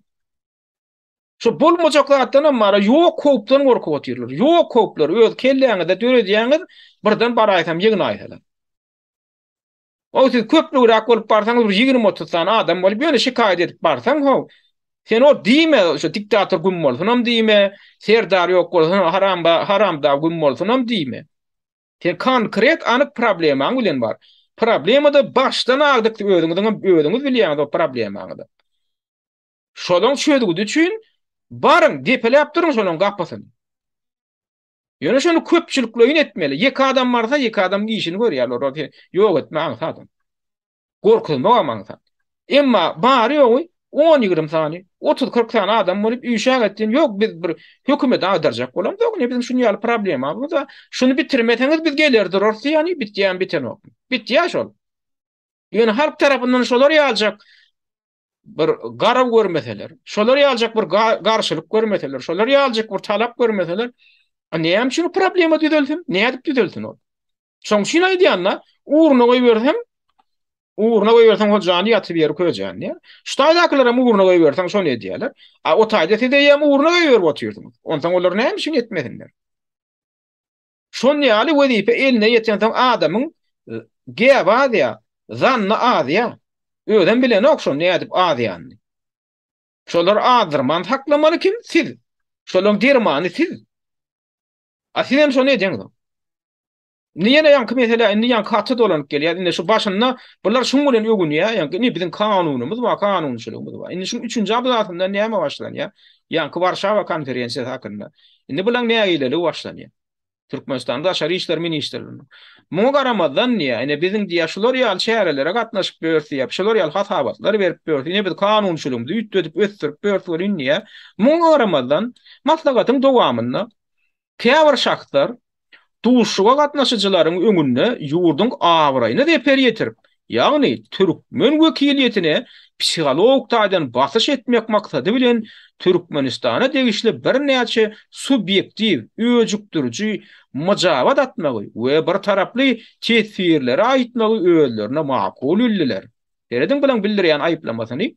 Şo bolmajak zatdanam bara ýok howpdan gorkup otyrlar. Ýok howplar öz kelläňizde döredýäňiz, birden baraýsam ýygnaýsalar. O siz köplügräk bolup barsaňyz bir 20-30 sany adam bolup ýöne şikaýat edip barsaň how sen o diýme şo diktator güm bolsunam diýme, serdar ýok bolsun haram haramdag güm bolsunam diýme. Sen konkret anyk problemaň bilen bar. Problemada başdan agdyk özüňiziňem özüňiz bilýäňiz o problemaňyzy. Şolaň çözgüdi üçin baryň depeläp duruň şolaň gapysyny. Ýöne şony köpçülikleýin etmeli. Ýeke adam barsa ýeke adamyň işini görýärler. Olary ýok etme aňsat. Gorkuzmagam aňsat. Emma bary-ýogy on-ýigrimi sany, otuz-kyrk sany adam bolup üýşäp etdiň, ýok biz bir hökümeti agdarjak bolamzok, ine biziň şuny ýaly problemamyz bar, şuny bitirmeseňiz biz geler durarys diýýäni bitýämi bitenokmy? Bitýär şol. Ýöne halk tarapyndan şolar ýaljak bir garaw görmeseler, şolar ýaljak bir garşylyk görmeseler, şolar ýaljak bir talap görmeseler, näme üçin problema düzelsin? Nädip düzelsin ol? Şoň üçin aýdýan-da, ugruna goýbersem, ugruna goýberseň hojany ýatyp ýeri köjän diýýär. Şu taýdakylaram ugruna goýberseň şony edýärler. A o taýda siz eýýäm ugruna goýberip otyrsyňyz. Onsoň olar näme üçin etmesinler? Şon ýaly wezipe eline ýetensoň adamyň gäbi azýar, zanny azýar. Özem bilenok şony nädip azýanyny. Şolary azdyrman saklamaly kim? Siz. Şolaryň dermany siz. A sizem şony edeňzok. Indi ýene ýaňky mesele, indi ýaňky ata dolanyp gelýär. Indi şu başynda bular şuň bilen öwünýär. Ýaňky indi biziň kanunymyz bar, kanunçylygymyz bar. Indi şuň üçünji abzasyndan näme başlanýar? Ýaňky Warşawa konferensiýasy hakynda. Indi bulaň nägileligi başlanýar. Türkmenistanyň Daşary işler ministrliginiň. Muňa garamazdan diýýär, ine biziň diýýär şular ýaly çärelere gatnaşyp ýörüs diýýär, şular ýaly hasabatlar berip ýörüs, ine biz kanunçylygymyzy üýtgedip ösdürip ýörüs welin diýýär. Muňa garamazdan maslahatyň dowamynda käbir şahslar duşuşyga gatnaşyjylaryň öňünde ýurduň abraýyna zeper ýetirip, ýagny türkmen wekiliýetine psihologik taýdan basyş etmek maksady bilen Türkmenistana degişli birnäçe subýektiw, öjükdiriji myjabat atmagy we birtaraply teswirleri aýtmagy özlerine makul bildiler. Serediň bulaň bildirýän aýyplamasyny.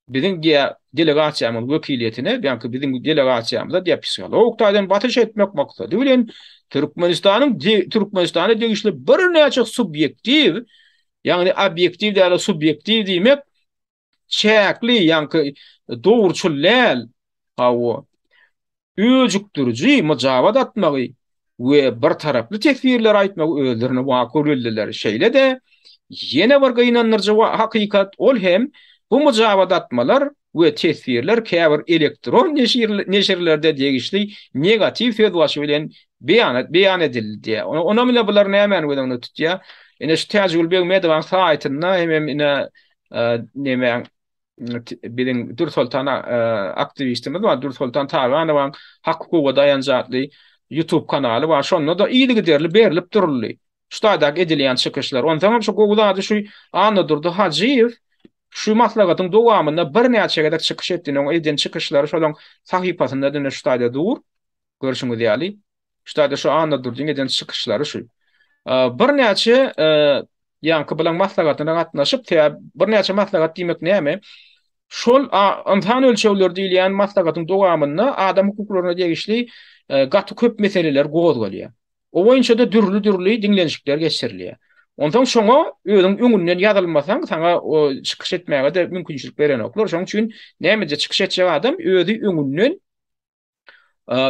Biziň diýä delegasiýamyz wekiliýetine, ýaňky biziň delegasiýamyza diýä psihologik taýdan basyş etmek maksady bilen Türkmenistanyň Türkmenistana degişli birnäçe subýektiw, ýagny obýektiw däl-de subýektiw diýmek çäkli, ýaňky dogruçyl däl, hawa, öjükdiriji myjabat atmagy we birtaraply teswirleri aýtmagy özlerine makul bildiler. Şeýle-de, ýene bir gynandyryjy hakykat, ol hem bu myjabat atmalar we teswirler käbir elektron neşirlerde degişli negatiw sözbaşy bilen beýan edildi diýýär. Onam ine bular nämäni göz öňünde tutýar? Ine şu Täjigül Begmedowanyň saýtynda hemem ine nemäň biziň Dürsoltan aktiwistimiz bar, Dürsoltan Taganowaň Hak hukuga daýanjy atly YouTube kanaly bar. Şonda-da yzygiderli berlip duruldy. Şu taýdaky edilýän çykyşlar. Onsoňam şu gowy zady şu Annadurdy Hajyýew şu maslahatyň dowamynda birnäçe gezek çykyş etdi. Onuň eden çykyşlary şolaň sahypasynda ine şu taýda dur. Görşüňiz ýaly. Şu taýda şu Annadurdyň eden çykyşlary şu. Birnäçe ýaňky bilen maslahatyna gatnaşyp, sebäbi birnäçe maslahat diýmek näme? Şol ynsan ölçegleri diýilýän maslahatyň dowamynda adam hukuklaryna degişli gaty köp meseleler gozgalýar. O boýunça-da dürli-dürli diňlenişikler geçirilýär. Onsoň şoňa özüň öňünden ýazylmasaň, saňa çykyş etmäge-de mümkinçilik berenoklar. Şonuň üçin nämeje çykyş etjek adam özi öňünden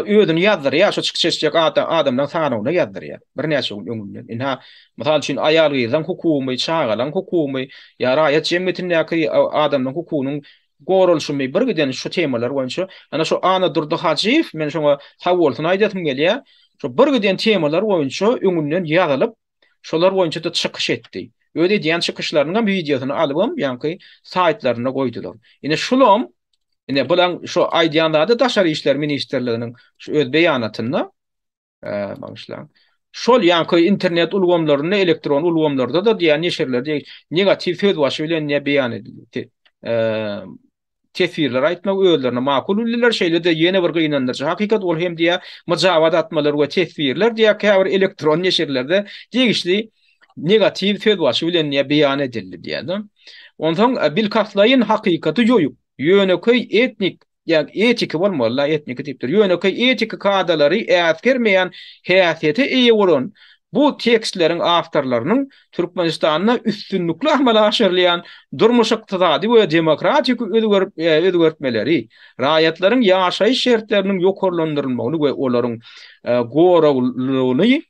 özüni ýazdyrýar, şo çykyş etjek adamlaryň sanawyna ýazdyrýar. Birnäçe gün öňünden. Ynha, mysal üçin, aýal-gyzlaryň hukugymy, çagalaryň hukugymy ýa raýat jemgyýetindäki adamlaryň hukugynyň goralyşymy bir giden şu temalar boýunça. Ana şu Annadurdy Hajyýew, men şoňa sag bolsun aýdasym gelýär. Şo bir giden temalar boýunça öňünden ýazylyp, şolar boýunça-da çykyş etdi. Öz edýän çykyşlarynyň hem wideosyny alybam, ýaňky saýtlarynda goýdular. Ine şulam Ine bulaň şu aýdýan zady Daşary işler ministrliginiň şu öz beýanatynda bagyşlaň. Şol ýaňky internet ulgamlarynda, elektron ulgamlarda-da diýýän neşirlerde negatiw sözbaşy bilen diýä beýan edildi. Teswirler aýtmak özlerine makul bildiler. Şeýle-de ýene bir gynandyryjy hakykat ol hem diýä myjabat atmalar we teswirler diýä käbir elektron neşirlerde degişli negatiw sözbaşy bilen diýä beýan edildi diýä. Onsoň bilkastlaýyn hakykaty ýoýup, ýönekeý etnik, ýa etiki bolmaly-la, etniki diýipdir, ýönekeý etiki kadalary äsgermeýän häsiýete eýe bolan bu tekstleriň awtorlarynyň Türkmenistanda üstünlikli amala aşyrylýan durmuş-ykdysady we demokratik özgertmeleri, raýatlaryň ýaşaýyş şertleriniň ýokarlandyrylmagyny we olaryň goraglylygyny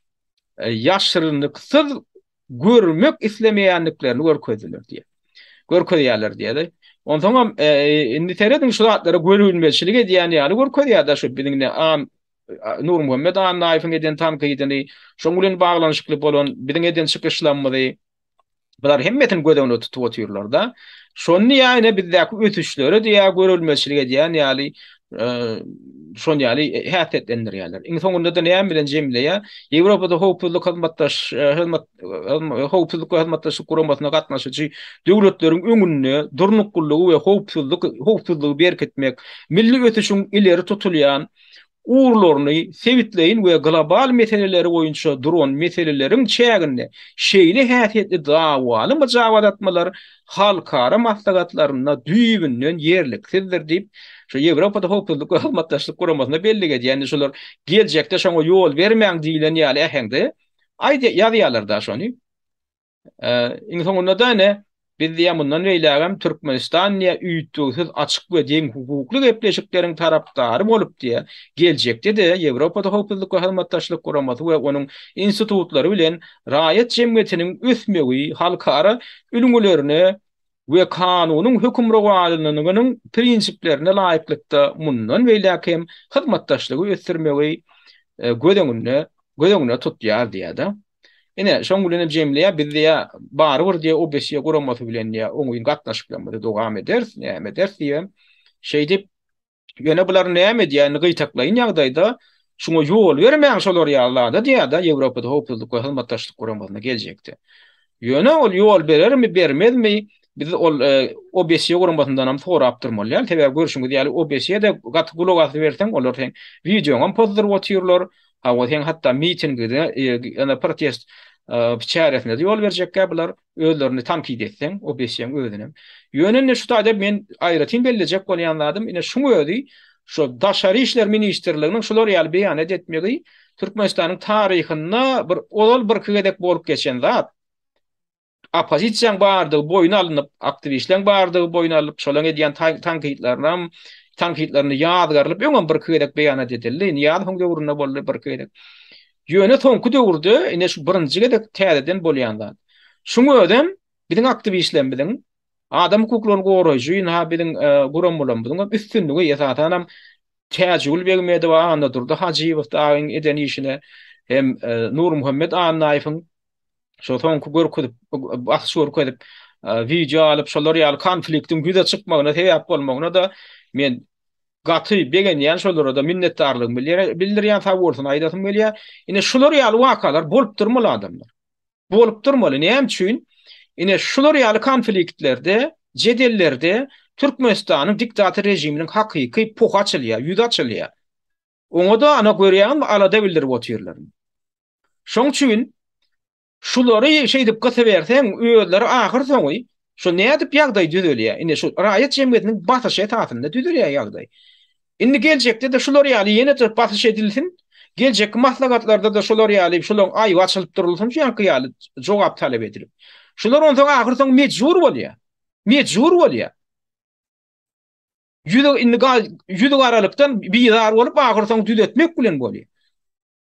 ýaşyrynlyksyz görmek islemeýändiklerini görkezdiler diýýär. Görkezýärler diýýär. Onsoňam indi serediň şu zatlara görülmezçilik edýän ýaly görkezýär-de şu biziň ine An Nurmuhammet Annaýewiň eden tankydyny, şoň bilen baglanyşykly bolan biziň eden çykyşlarymyzy bular hemmesini göz öňünde tutup otyrlar-da. Şony ýa ine bizdäki ösüşlere diýýär görülmezçilik edýän ýaly şon ýaly häsiýetlendirýärler. Iň soňunda-da näme bilen jemleýär? Ýewropada howpsuzlyk hyzmatdaş hyzmat howpsuzlyk we hyzmatdaşlyk guramasyna gatnaşyjy döwletleriň öňünde durnuklylygy we howpsuzlyk howpsuzlygy berkitmek, milli ösüşiň ileri tutulýan ugurlaryny sebitleýin we global meseleleri boýunça duran meseleleriň çäginde şeýle häsiýetli dawaly myjabat atmalar halkara maslahatlarynda düýbünden ýerliksizdir diýip, şu Ýewropada Howpsuzlyk we Hyzmatdaşlyk Guramasynda bellik edýär. Indi şolar geljekde şoňa ýol bermäň diýlen ýaly äheňde aýdýar, ýazýarlar-da şony. Iň soňunda-da ine, biz diýýär, mundan beýlägem Türkmenistan diýýär, üýtgewsiz açyk we deňhukukly gepleşikleriň tarapdary bolup diýýär, geljekde-de Ýewropada Howpsuzlyk we Hyzmatdaşlyk Guramasy we onuň institutlary bilen raýat jemgyýetiniň ösmegi, halkara ülňülerine we kanunyň hökmrowanlygynyň prinsiplerine laýyklykda mundan beýläk hem hyzmatdaşlygy ösdürmegi göz öňünde. göz öňünde tutýar diýýär-de. Ine, şoň bilen hem jemleýär, biz diýýär, barybir diýýär, OBSE guramasy bilen diýýär, oňyn gatnaşyklarymyzy dowam ederis, näme ederis diýýär. Şeýdip, ýöne bular näme edýär, indi gytaklaýyn ýagdaýda şuňa ýol bermäň şolar ýaly zada diýýär-de, Ýewropada Howpsuzlyk we Hyzmatdaşlyk Guramasyna geljekde. Ýöne ol ýol berermi, bermezmi, biz ol OBSE guramasyndan hem sorap durmaly däl. Sebäbi görşüňiz ýaly OBSE-de gaty gulak asyberseň, olar seň wideoňam pozduryp otyrlar. Hawa, seň hatda mitingide, ýa protest çäresine-de ýol berjekkä bular, özlerini tankyt etseň, OBSE-iň özünem. Ýöne indi şu taýda men aýratyn bellejek bolýan zadym, ine şuň özi şu Daşary işler ministrliginiň şular ýaly beýanat etmegi Türkmenistanyň taryhynda bir ozal birki gezek bolup geçen zat. Oppozisiýaň bardygy boýun alnyp, aktiwistleň bardygy boýun alnyp, şolaň edýän tankytlarynam, tankytlaryny ýazgarylyp, öňem birki gezek beýanat edildi. Nyýazowyň döwründe boldy birki gezek. Ýöne soňky döwürde ine şu birinji gezek täzeden bolýan zat. Şuň özem biziň aktiwistlerimiziň, adam hukuklaryny goraýjy, ynha biziň guramalarymyzyň hem üstünligi, esasanam Täjigül Begmedowa, Annadurdy Hajyýew dagyň eden işine hem Nurmuhammet Annaýewiň şo soňky görkezip, basyş görkezip, wideo alyp, şolar ýaly konfliktiň ýüze çykmagyna sebäp bolmagyna-da men gaty begenýän, şolara-da minnetdarlygymy bildirýän, sag bolsun aýdasym gelýär. Ine şular ýaly wakalar bolup durmaly adamlar. Bolup durmaly. Näme üçin? Ine şular ýaly konfliktlerde, jedellerde Türkmenistanyň diktator režiminiň hakyky pohy açylýar, ýüzi açylýar. Oňa-da ana görýäňizmi alada bildirip otyrlar. Şoň üçin şulary şeýdip gysyberseň, özleri ahyrsoňy şu nädip ýagdaý düzelýär? Ine şu raýat jemgyýetiniň basyşy esasynda düzelýär ýagdaý. Indi geljekde-de şular ýaly ýene-de basyş edilsin, geljekki maslahatlarda-da şular ýaly şularyň aýby açylyp durulsyn şu ýaňky ýaly jogap talap edilip. Şular onsoň ahyrsoňy mejbur bolýar. Mejbur bolýar. Ýüzi indi ýüzi garalykdan bizar bolup ahyrsoňy düzetmek bilen bolýar.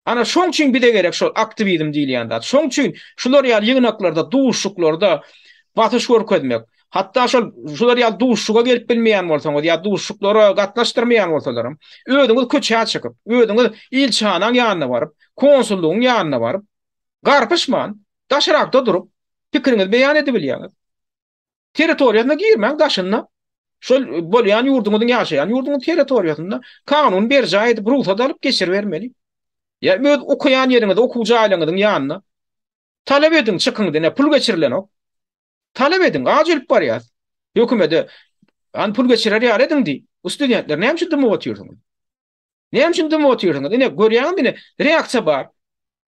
Ana şoň üçin bize gerek şol aktiwizm diýilýän zat. Şoň üçin şular ýaly ýygnaklarda, duşuşyklarda basyş görkezmek, hatda şol şular ýaly duşuşyga gelip bilmeýän bolsaňyz ýa duşuşyklara gatnaşdyrmaýan bolsalaram, özüňiz köçä çykyp, özüňiz ilçihanaň ýanyna baryp, konsullygyň ýanyna baryp, garpyşman, daşrakda durup, pikiriňizi beýan edibilýäňiz. Territoriýasyna girmäň, daşynda, şol bolýan ýurduňyzyň, ýaşaýan ýurduňyzyň territoriýasynda kanuny berjaý edip, rugsat alyp geçiribermeli. Ýa öz okaýan ýeriňiz, okuw jaýlaryňyzyň ýanynda talap ediň, çykyň diýip, pul geçirilenok. Talap ediň, aç ölüp barýas. Hökümete, hany pul geçirer ýaly ediň diý. Bu studentler näme üçin dymyp otyrsyňyz? Näme üçin dymyp otyrsyňyz? Ine, görýäňizmi, ine, reaksiýa bar.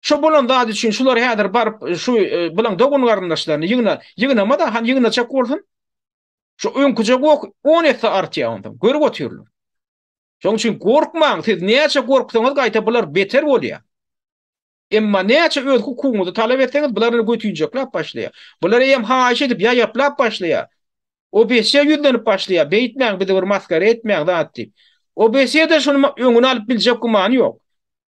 Şo bolan zat üçin şular häzir baryp şu bulaň dogan-garyndaşlaryny ýygna, ýygnama-da, hany ýygnajak bolsun. Şu öňküje goh on esse artýar onsoň. Görüp otyrlar. Şonuň üçin gorkmaň, siz näçe gorksaňyz gaýta bular beter bolýar. Emma näçe öz hukugyňyzy talap etseňiz, bular indi götünjekläp başlaýar. Bular eýýäm haýyş edip, ýaýaplap başlaýar. OBSE ýüzlenip başlaýar, beýtmäň, bizi bir masgara etmäň zat diýip. OBSE-de şuny öňüni alyp biljek gümany ýok.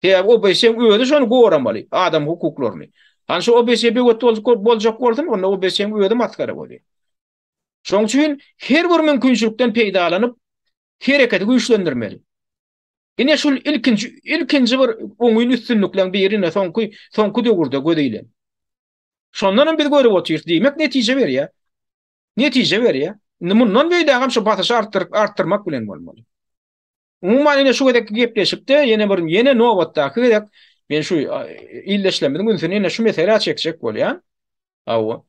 Sebäbi OBSE-niň özi şony goramaly, adam hukuklaryny. Hany şu OBSE böwet boljak bolsun, onda OBSE-niň özi masgara bolýar. Şonuň üçin her bir mümkinçilikden peýdalanyp, hereketi güýçlendirmeli. Ine şul ilkinji ilkinji bir oňyn üstünlikleň biri ine soňky soňky döwürde göze ilen. Şondan hem biz görüp otyrys, diýmek netije berýär. Netije berýär. Indi mundan beýlägem şu basyşy artdyryp artdyrmak bilen bolmaly. Umuman ine şu gezekki gepleşikde ýene bir ýene nobatdaky gezek men şu ildeşlerimiziň ünsüni ýene şu meselä çekjek bolýan. Hawa.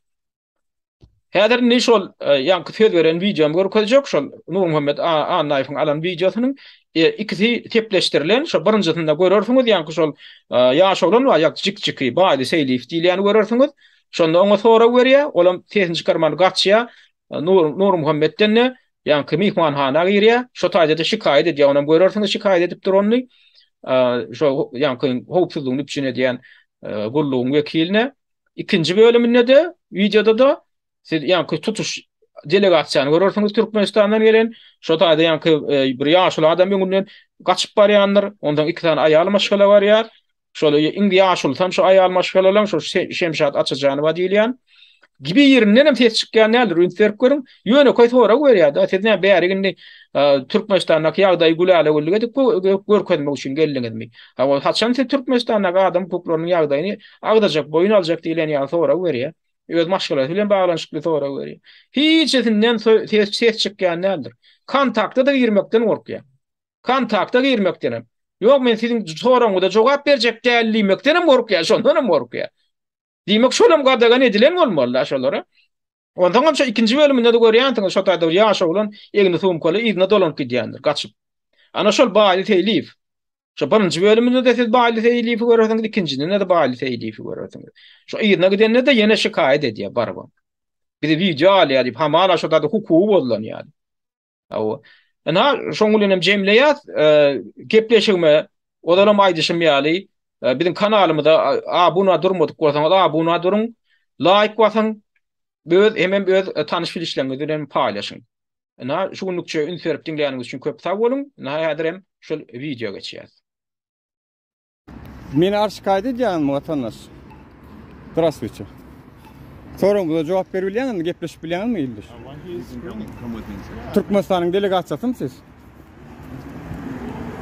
Häzir indi şol ýaňky söz beren wideomy görkezjek, şol Nurmuhammet Annaýewiň alan wideosynyň ikisi sepleşdirilen, şo birinjisinde görersiňiz, ýaňky şol ýaş oglan bar, ýa jik-jiki, Baýly Seýliýew diýilýäni görersiňiz. Şonda oňa sorag berýär, olam sesini çykarman gaçýar. Nur Nurmuhammetden-de ýaňky myhmanhana girýär, şo taýda-da şikaýat edýär, onam görersiňiz şikaýat edip duranyny. Şo ýaňky howpsuzlygyny üpjün edýän gullugyň wekiline. Ikinji bölüminde-de, wideoda-da siz ýaňky tutuş delegasiýany görersiňiz Türkmenistandan gelen. Şo taýda ýaňky bir ýaşuly adam öňünden gaçyp barýandyr. Ondan iki sany aýal maşgala barýar. Şol iň ýaşulusam şu aýal maşgalalaň şo Şemşat Atajanowa diýilýän. Birindenem ses çykýan däldir, üns berip görüň. Ýönekeý sorag berýär-de, siz näme bärik indi Türkmenistandaky ýagdaýy gülälä-güllük edip görkezmek üçin geldiňizmi? Hawa, haçan siz Türkmenistandaky adam hukuklarynyň ýagdaýyny agzajak, boýun aljak diýlen ýaly sorag berýär. Öz maşgalasy bilen baglanyşykly sorag berýär. Hiçisinden ses ses çykýan däldir. Kontakta-da girmekden gorkýar. Kontakta girmekdenem. Ýok, men siziň soragyňyza jogap berjek däl diýmekdenem gorkýar, şondanam gorkýar. Diýmek, şolam gadagan edilen bolmaly-da şolara. Onsoňam şo ikinji bölüminde-de görýänsiňiz, şo taýda bir ýaş oglan egni sumkaly yzyna dolanyp gidýändir, gaçyp. Ana şol Baýly Seýliýew. Şo birinji bölüminde-de siz Baýly Seýliýewi görersiňiz, ikinjisinde-de Baýly Seýliýewi görersiňiz. Şo yzyna gidende-de ýene şikaýat edýär barybam. Bizi wideo alýar diýip, hamala şo taýda hukugy bozulan ýaly. Hawa. Ynha, şoň bilen hem jemleýäs. Gepleşigime ozalam aýdyşym ýaly, biziň kanalymyza abuna durmadyk bolsaňyz, abuna duruň, laýk basyň, öz hemem öz tanyş-bilişleriňiz bilen paýlaşyň. Ynha, şu günlükçe üns berip diňläniňiz üçin köp sag boluň. Ynha, häzir hem şol wideo geçýäs. Meni arşikaýat edýäňizmi watandaş? Zdrastwuyte. Soragymyza jogap berip bilýäňizmi, gepleşip bilýäňizmi ildeş? Türkmenistanyň delegasiýasymy siz?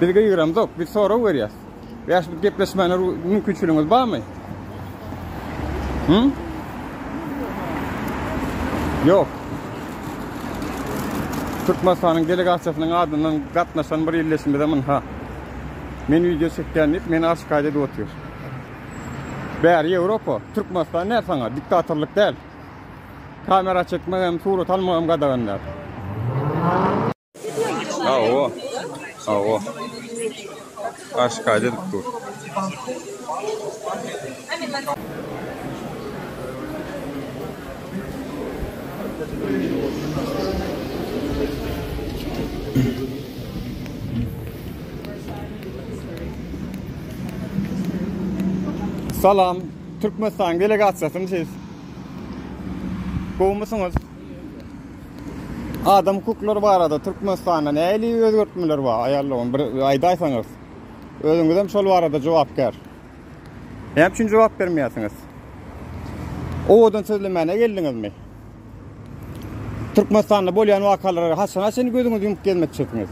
Biz gygyramzok, biz sorag berýäs. Bäş minut gepleşmäne mümkinçiligiňiz barmy? Hı? Ýok. Türkmenistanyň delegasiýasynyň adyndan gatnaşan bir ildeşimizem ynha. Men wideo çekýän diýip meni arşikaýat edip otyr. Bäri Ýewropa, Türkmenistan däl saňa, diktatorlyk däl. Kamera çekmegem, surat almagam gadagan däl. Hawa. Hawa. Arşikaýat edip dur. Salam, Türkmenistanyň delegasiýasymy siz? Gowumysyňyz? Adam hukuklary barada Türkmenistanda nähili özgertmeler bar, aýal dogan bir aýdaýsaňyz. Özüňizem şol barada jogapkär. Näme üçin jogap bermeýärsiňiz? Owadan sözlemäne geldiňizmi? Türkmenistanda bolýan wakalara haçana çenli gözüňizi ýumup gezmekçisiňiz?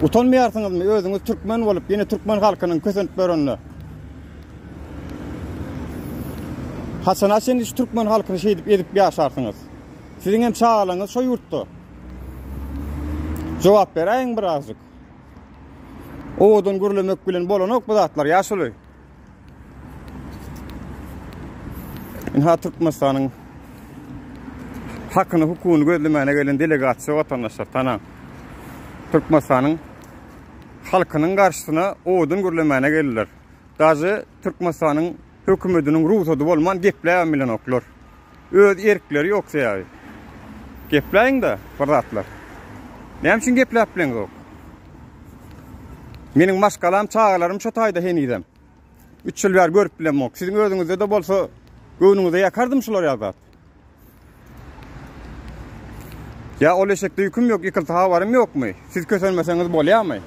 Utanmaýarsyňyzmy özüňiz türkmen bolup ýene türkmen halkynyň kösenip ýörenine? Haçana çenli şu türkmen halkyny şeýdip ezip ýaşarsyňyz? Siziň hem çagalaryňyz şo ýurtda. Jogap beräýiň birazjyk. Owadan gürlemek bilen bolanok bu zatlar ýaşuly. Ynha Türkmenistanyň hakyny hukugyny gözlemäne gelen delegasiýa watandaşlar tanaň. Türkmenistanyň halkynyň garşysyna owadan gürlemäne geldiler. Daže Türkmenistanyň hökümetiniň rugsady bolman gepläbem bilenoklar. Öz erkleri ýok sebäbi. Gepläýiň-de bir zatlar. Näme üçin gepläp bileňzok? Meniň maşgalam, çagalarym şo taýda henizem. Üç ýyl bäri görüp bilemok. Siziň özüňizde-de bolsa göwnüňize ýakardym şular ýaly zat. Ýa ol eşekde ýüküm ýok, ýykylsa habarym ýokmy? Siz kösenmeseňiz bolýarmy?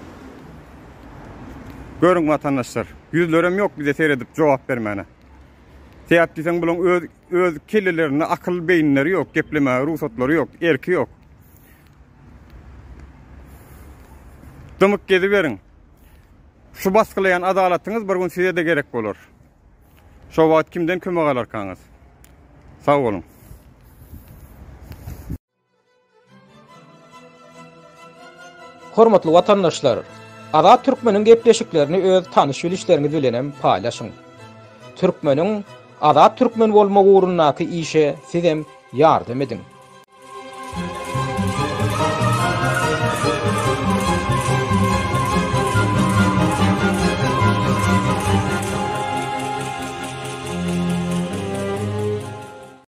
Görüň watandaşlar, ýüzlerem ýok bize seredip jogap bermäne. Sebäp diýseň bulaň öz öz kellelerinde akyl beýinleri ýok, geplemäge rugsatlary ýok, erki ýok. Dymyk geziberiň. Şu basgylaýan adalatyňyz bir gün size-de gerek bolar. Şo wagt kimden kömek alarkaňyz? Sag boluň. Hormatly watandaşlar! Azat Türkmeniň gepleşiklerini öz tanyş-bilişleriňiz bilenem paýlaşyň. Türkmeniň azat türkmen bolmagy ugrundaky işe sizem ýardam ediň.